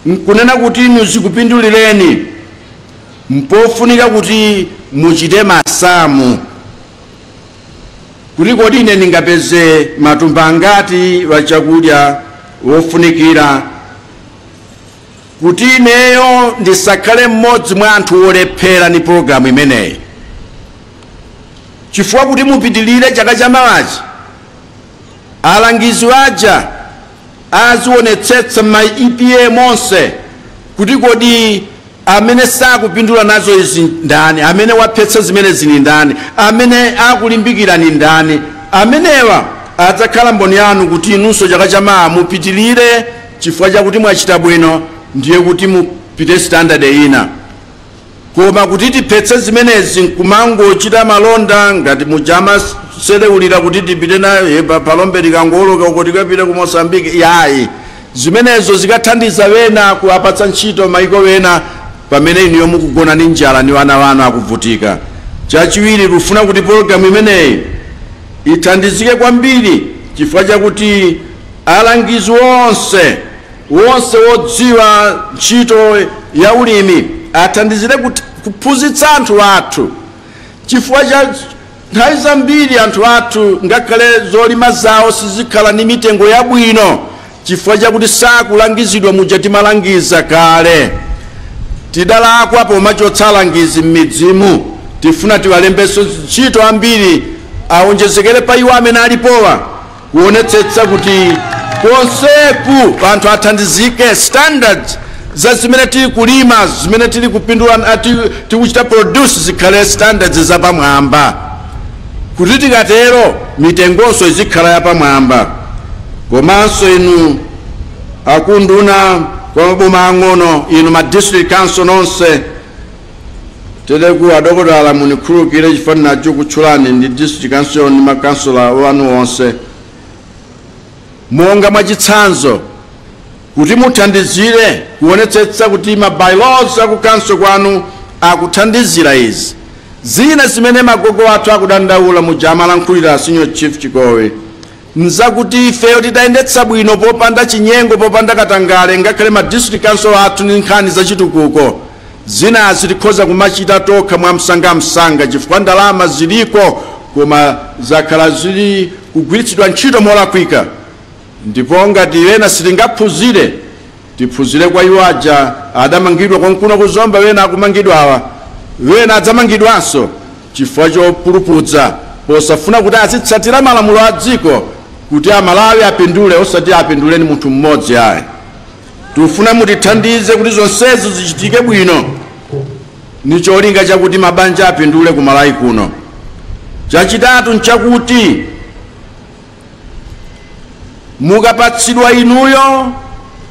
nkunena kuti inu zikupindulireni, mpofunika kuti muchite masamu kuti kodi ine ndingapeze matumba angati wachakudya wofunikira kuti ineyo ndisakhale mmodzi mwa anthu olephera ni pologalamu imeneyi, chifukwa kuti mupitilire chaka chamawachi alangizi aja azionetsetsa ma EPA monse kuti kodi amene sakupindula nazo izi ndani, amene waphetsa zimene zini ndani, amene akulimbikira ni ndani. Amenewa adzakhala mboni yanu kuti inunso chaka chamawa mupitilire chifukwa chakuti mwachita bwino, ndiye kuti mupite standard ina. Koma kuti tiphetse zimenezi nkumangochita malonda ngati mujama selewulira kuti tipite nayo palombe tikangoloka uko tikapite ku Mozambique, yayi, zimenezo zikathandiza wena kuwapatsa ntchito maiko wena pamene inuyo mukugona ndi njala ndi wana wanu akuvutika. Chachiwiri, tikufuna kuti pologalamu imeneyi ithandizike kwambiri chifukwa chakuti alangizi wonse wodziwa ntchito ya ulimi athandizire kuphunzitsa anthu athu, chifukwa cha nthawi zambiri anthu athu ngakhale zolima zawo sizikhala ndi mitengo yabwino chifukwa chakuti sakulangizidwa muja timalangiza kale. Tidalakwa pomachotsa alangizi m'midzimu, tifuna tiwalembenso ntchito ambiri aonjezekere pa iwo amene alipowa, kuonetsetsa kuti konseku anthu athandizike standards za zimene tili kulima, zimene tili kupindula, tikuchita produce zikhale standards zapamwamba, kuti tikatero mitengonso izikhala yapamwamba. Komanso inu akunduna kwa maboma ang'ono, inu ma district council nonse, tereku adokotala munikhululukire chifukwa nacho kutchulani ndi district council ndi makansula wanu onse, monga mwachitsanzo kuti muthandizire kuonetsetsa kuti ma bylaws aku council kwanu akuthandizira izi. Zina zimene magogo athu akudandaula muja amalankhulira Senior Chief Chikowe nzakuti ifeyo titayendetsa bwino popanda chinyengo, popanda katangale, ngakhale ma district council athu ndi nkhani zachitukuko zinazi tikhoza kumachita tokha mwamsangamsanga chifukwa ndalama ziliko, koma zakhala zili kugwiritsidwa ntchito molakwika. Ndipo ngati wena sitingaphunzire, tiphunzire kwa iwo aja adamangidwa konkuno kuzomba, wena akumangidwa awa, wena adzamangidwanso chifukwa chopulupudza posafuna kuti azitsatira malamulo a dziko kuti Amalawi apindule, osati apinduleni munthu mmodzi ayi. Tifuna mutithandize kuti zonsezo zichitike bwino ni cholinga chakuti mabanja apindule ku Malawi kuno. Chachitatu nchakuti mukapatsidwa inuyo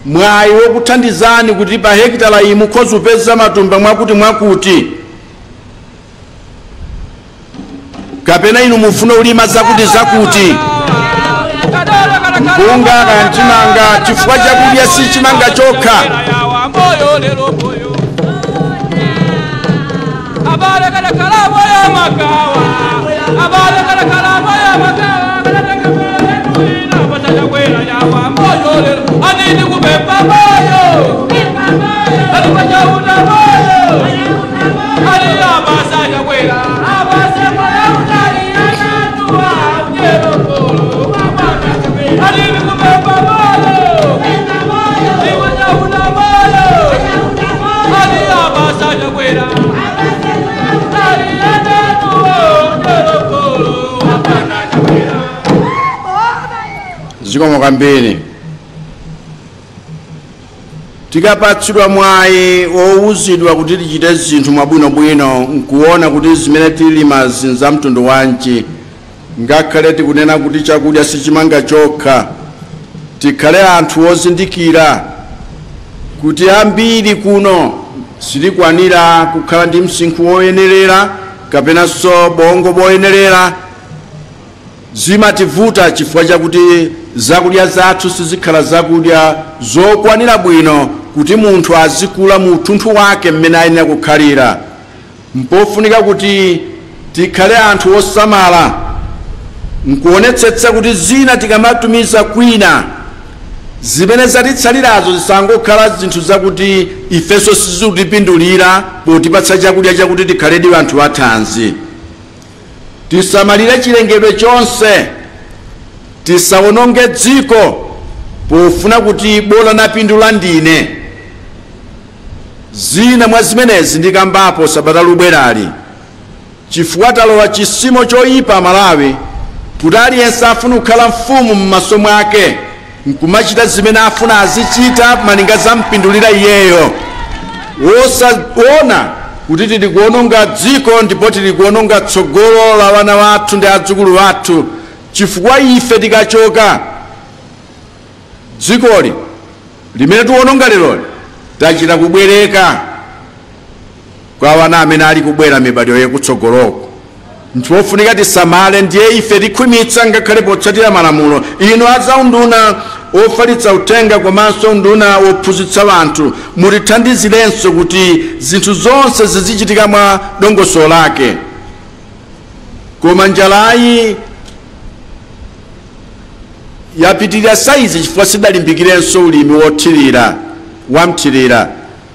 mwayi wokuthandizani kuti pa hekitala iyi mukhoza kupeza matumba mwakuti mwakuti, kapena inu mufuna ulima zakuti zakuti, mpunga kana chimanga, chifukwa chakudya si chimanga chokha. Zikomo kwambiri. Tikapatsidwa mwayi wowuzidwa kuti tichite zinthu mwabwinobwino nkuona kuti zimene tilima za mtundu wanji, ngakhale tikunena kuti chakudya sichimanga chokha, tikhale anthu ozindikira kuti ambiri kuno sitikwanira kukhala ndi msinkhu woyenerera kapenanso bongo boyenerera. Zimativuta chifukwa chakuti zakudya zathu sizikhala zakudya zokwanira bwino kuti munthu azikula mu uthunthu wake mmene ayenera kukhalira. Mpofunika kuti tikhale anthu osamala Nkuonetsetsa kuti zina tikamatumiza kwina, zimene zatitsalirazo zisangokhala zinthu zakuti ifenso sizikutipindulira potipatsa chakudya chakuti tikhaledi anthu athanzi. Tisamalire chilengedwe chonse, tisawononge dziko pofuna kuti bola napindula ndine. Zina mwa zimenezi ndikambapo sabata lubwerali, chifukwa talowa chisimo choyipa Malawi, kuti aliyense afuna kukhala mfumu m'maso mwake nkumachita zimene afuna azichita malinga zampindulira iyeyo, wosaona kuti tili kuononga dziko ndipo tili kuononga tsogolo la wana wathu ndi adzukulu wathu. Chifukwa ife tikachoka, dzikoli limene tiwononga leroli tachita kubwereka kwa wana amene ali kubwera mibadwo yakutsogoloko. Nchofunika tisamale. Ndiye ife tikhwimitsa ngakhale potsatira malamulo. Inu azaunduna ofalitsa uthenga komanso unduna wophunzitsa anthu, mutithandizirenso kuti zinthu zonse zizichitika mwa dongosolo lake. Koma njalayi yapitirira saizi chifukwa sidalimbikirenso ulimi wothirira, wamthirira.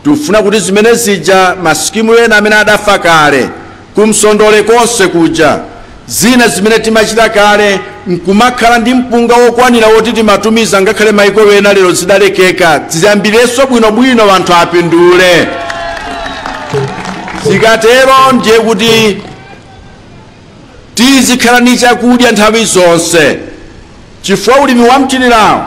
Tikufuna kuti zimene zija, masikimu ena amene adafa kale kumsondole konse kuja, zina zimene timachita kale nkumakhala ndi mpunga wokwanira woti timatumiza ngakhale maiko ena, lero zidalekeka, ziyambirenso bwinobwino, anthu apindule. Zikatero ndiye kuti tizikhala ndi chakudya nthawi zonse, chifukwa ulimi wamthirirawo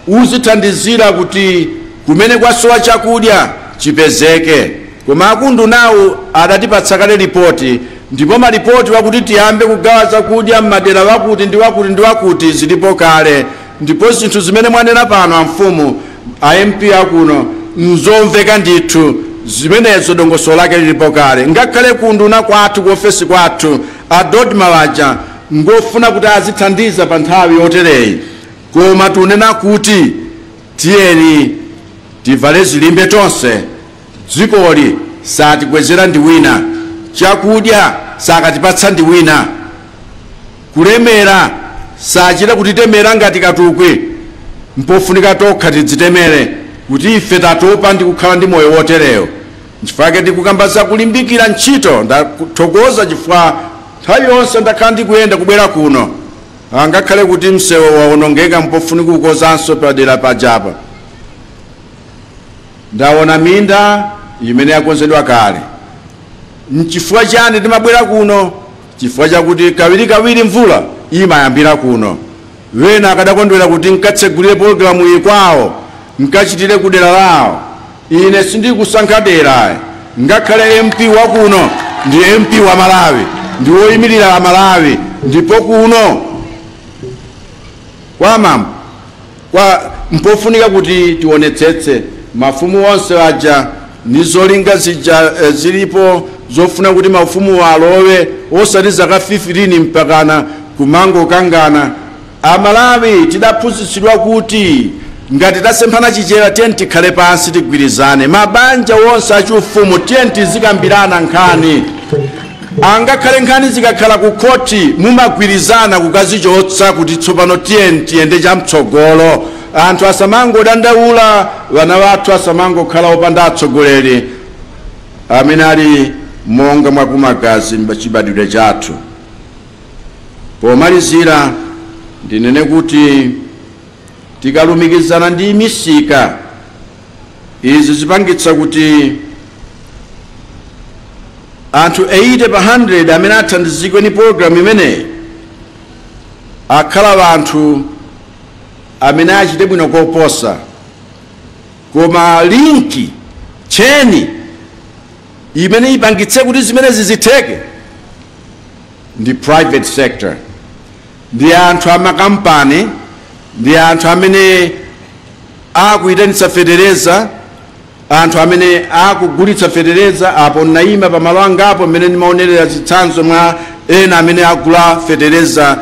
uzithandizira kuti kumene kwasowa chakudya chipezeke. Koma akundu nawo adatipatsa kale ripoti, ndipo malipoti wakuti tiyambe kugawa chakudya m'madera wakuti ndi wakuti ndi wakuti zilipo kale. Ndipo zinthu zimene mwanena pano amfumu, a MP akuno, nzomveka ndithu. Zimenezo dongosolo lake lilipo kale. Ngakhale kunduna kwathu, ku ofesi kwathu, adodma waja ngofuna kuti azithandiza pa nthawi yotereyi. Koma tunena kuti tiyeni tivale zilimbe tonse. Dzikoli satikwezera ndi wina, chakudya sakatipatsa ndi wina, kulemera sachita kutitemera ngati katukwi. Mpofunika tokha tidzitemere kuti ife tatopa ndi kukhala ndi moyo wotereyo. Nchifukwa tikukamba za kulimbikira ntchito. Ndathokoza chifukwa nthawi yonse ndakhala ndikuyenda kubwera kuno, angakhale kuti msewu wawonongeka, mpofunika kukonzanso padera pajapa. Ndaona minda imene yakonzedwa kale. Nchifukwa chani timabwera kuno? Chifukwa chakuti kawirikawiri mvula imayambira kuno. Wena akadakondwera kuti nkatsegulire pologalamu iyi kwawo, nkachitire kudera lawo. Ine sindikusankha dera. Ngakhale MP wakuno ndi MP wa Malawi, ndi woyimirira Malawi. Ndipo kuno kwa mambo kwa mpofunika kuti tionetsetse mafumu onse aja ndi zolinga zija zilipo zofuna kuti mafumu alowe, osati zaka 15 mpakana kumangokangana. Amalawi tidaphunzitsidwa kuti ngati tasemphana Chichewa, tiye tikhale pansi tigwirizane. Mabanja wonse achiufumu, tiye tizikambirana nkhani. Angakhale nkhani zikakhala ku khoti, mumagwirizana kukazichotsa kuti tsopano tiye tiyende chamtsogolo. Anthu asamangodandaula, vana vathu asamangokhala opanda atsogoleri amene ali monga mwakumagazi chibadwidwe chathu. Pomalizira ndinene kuti tikalumikizana ndi misika, izi zipangitsa kuti anthu 80 pa 100 amene athandizidwe ni pologalamu imeneyi akhala anthu amene achite bwino koposa. Koma link chain imene ipangitse kuti zimenezi zitheke ndi private sector, ndi anthu amakampani, ndi anthu amene akuyitanitsa fetereza, anthu amene akugulitsa fetereza. Apo naima pamalo angapo mmene ndimaonerera zitsanzo mwa ena amene agula fetereza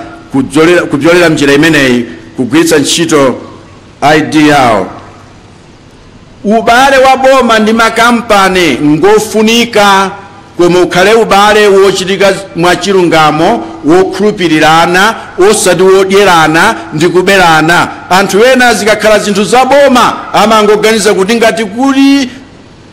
kupyolera mnjira imeneyi, kugwiritsa ntchito ID yawo. Ubale wa boma ndi makampani ngofunika, koma ukhale ubale wochitika mwachilungamo. Wokhulupirirana, osati wodyerana ndi kuberana. Anthu ena zikakhala zinthu zaboma amangoganiza kuti ngati kuli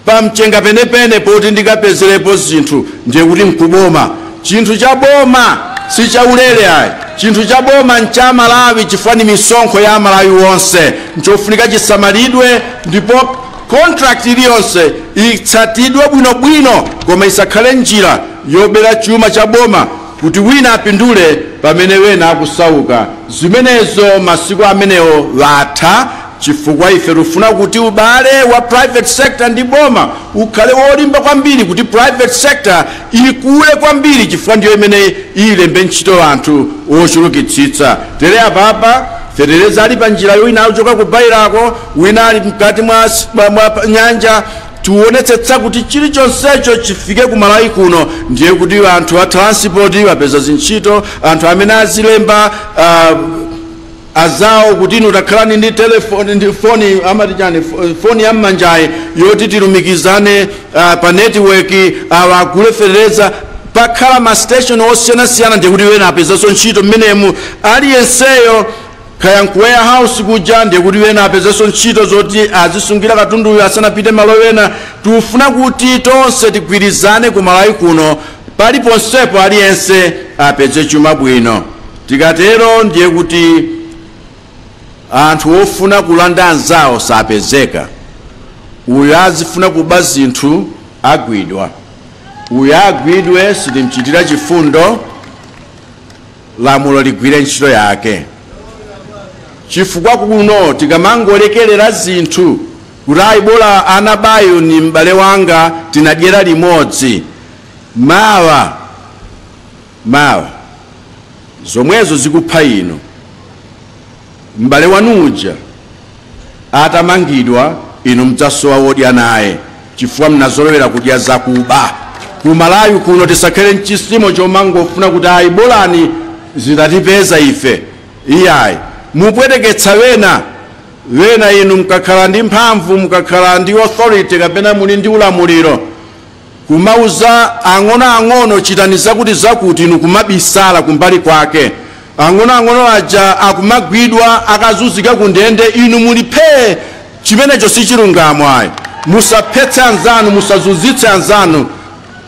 pamchenga penepene poti ndikapezerepo zinthu, ndiye kuti nkuboma. Chinthu cha boma si chaulere ayi. Chinthu cha boma ncha Malawi, chifukwa ni misonkho ya Malawi wonse. Nchofunika chisamalidwe, ndipo contract iliyonse itsatidwe bwinobwino, koma isakhale njira yobera chuma cha boma kuti wina apindule pamene wena akusauka. Zimenezo masiku amenewo watha, chifukwa ife tifuna kuti ubale wa private sector ndi boma ukhale wolimba kwambiri, kuti private sector ikule kwambiri, chifukwa ndiyo imene ilembe ntchito anthu ochulukitsitsa. Tere apapa fetereza ali pa njira, wina akuchoka ku Bairako, wina ali mkati mwa nyanja. Tionetsetsa kuti chilichonsecho chifike ku Malawi kuno. Ndiye kuti anthu a transport apeza zintchito, anthu amene azilemba azawo kuti inu takhalani ndi telefoni, ndi foni, amati chani, foni ya mmanjayi yoti tilumikizane pa network, awa agule fetereza. Pakhala ma station osiyanasiyana, ndiye kuti wena apezanso ntchito mmenemu. Aliyenseyo, kaya nku warehouse kuja, ndiye kuti wena apezanso ntchito zoti azisungira katunduyo asanapite malo ena. Tikufuna kuti tonse tigwirizane ku Malawi kuno, paliponsepo aliyense apeze chuma bwino. Tikatero ndiye kuti anthu ofuna kulanda anzawo sapezeka. Uyo azifuna kuba zinthu agwidwa, uyo agwidwe, sitimchitira chifundo. Lamulo ligwire ntchito yake, chifukwa kuno tikamangolekerera zinthu kuti ayi, bola anabayo ni m'bale wanga, tinadyera limodzi, mawa mawa zomwezo zikupha ino. M'bale wanu uja atamangidwa, inu mudzasowa wodya naye, chifukwa mnazolowera kudya zakuba. Ku Malawi kuno tisakhale mchisimo chomangofuna kuti ayi, bolani zitatipeza ife. Iyayi, mupweteketsa wena wena. Inu mukakhala ndi mphamvu, mukakhala ndi authority kapena muli ndi ulamuliro, kumauza ang'onoang'ono chitani zakuti zakuti, inu kumabisala kumbali kwake. Ang'onoang'ono aja akumagwidwa, akazunzika ku ndende, inu muliphee. Chimenecho si chilungamo ayi. Musaphetse anzanu, musazunzitse anzanu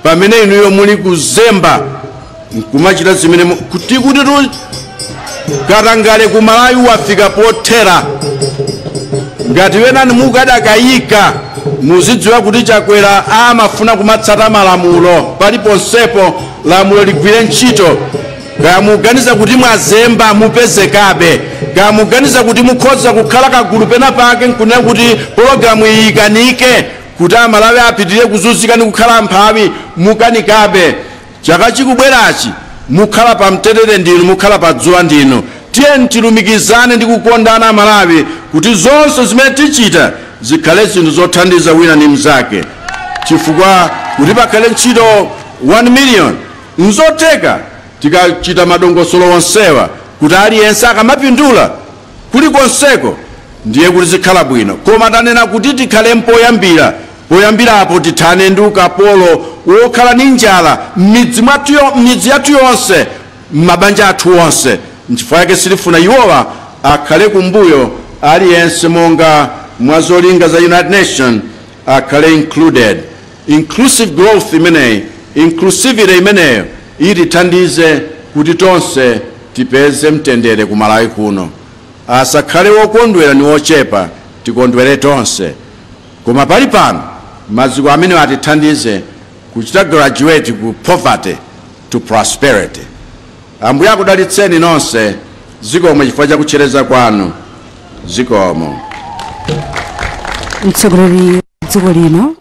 pamene inuyo muli kuzemba nkumachita zimene kuti tu katangale ku Malawi wafika pothera. Ngati wenani mukadakayika, muzidziwa kuti Chakwera amafuna kumatsata malamulo paliponsepo, lamulo ligwire ntchito. Kaya muganiza kuti mwazemba, mupezekabe. Kaya muganiza kuti mukhoza kukhala kagulu pena pake nkunena kuti pologalamu iyi ikanike, kuti Amalawi apitirire kuzunzika ndi kukhala amphawi, mukanikabe. Chaka chikubwerachi mukhala pa mterere ndinu, mukhala pa dzuwa ndinu. Tiyeni tilumikizane ndi kukondana Amalawi, kuti zonse zimene tichita zikhale zinthu zothandiza wina ndi mnzake, chifukwa kuti pakhale ntchito 1 million nzotheka tikachita madongosolo onsewa, kuti aliyense akamapindula kulikonseko, ndiye kuti zikhala bwino. Koma tanena kuti tikhale mpoyambira, poyambirapo tithane ndi ukapolo wokhala ndi njala m'midzi mwathu, m'midzi yathu yonse, m'mabanja athu onse. Nchifukwa yake sitifuna iwowa akhale kumbuyo. Aliyense, monga mwa zolinga za United Nation, akhale included. Inclusive growth imeneyi, inclusivity imeneyo itithandize kuti tonse tipeze mtendere ku Malawi kuno. Asakhale wokondwera ni wochepa, tikondwere tonse. Koma pali pano maziko amene atithandize kuchita graduate ku poverty to prosperity. Ambuye akudalitseni nonse. Zikomo chifukwa chakuchereza kwanu. Zikomo.
Mtsogoleri wa dziko lino.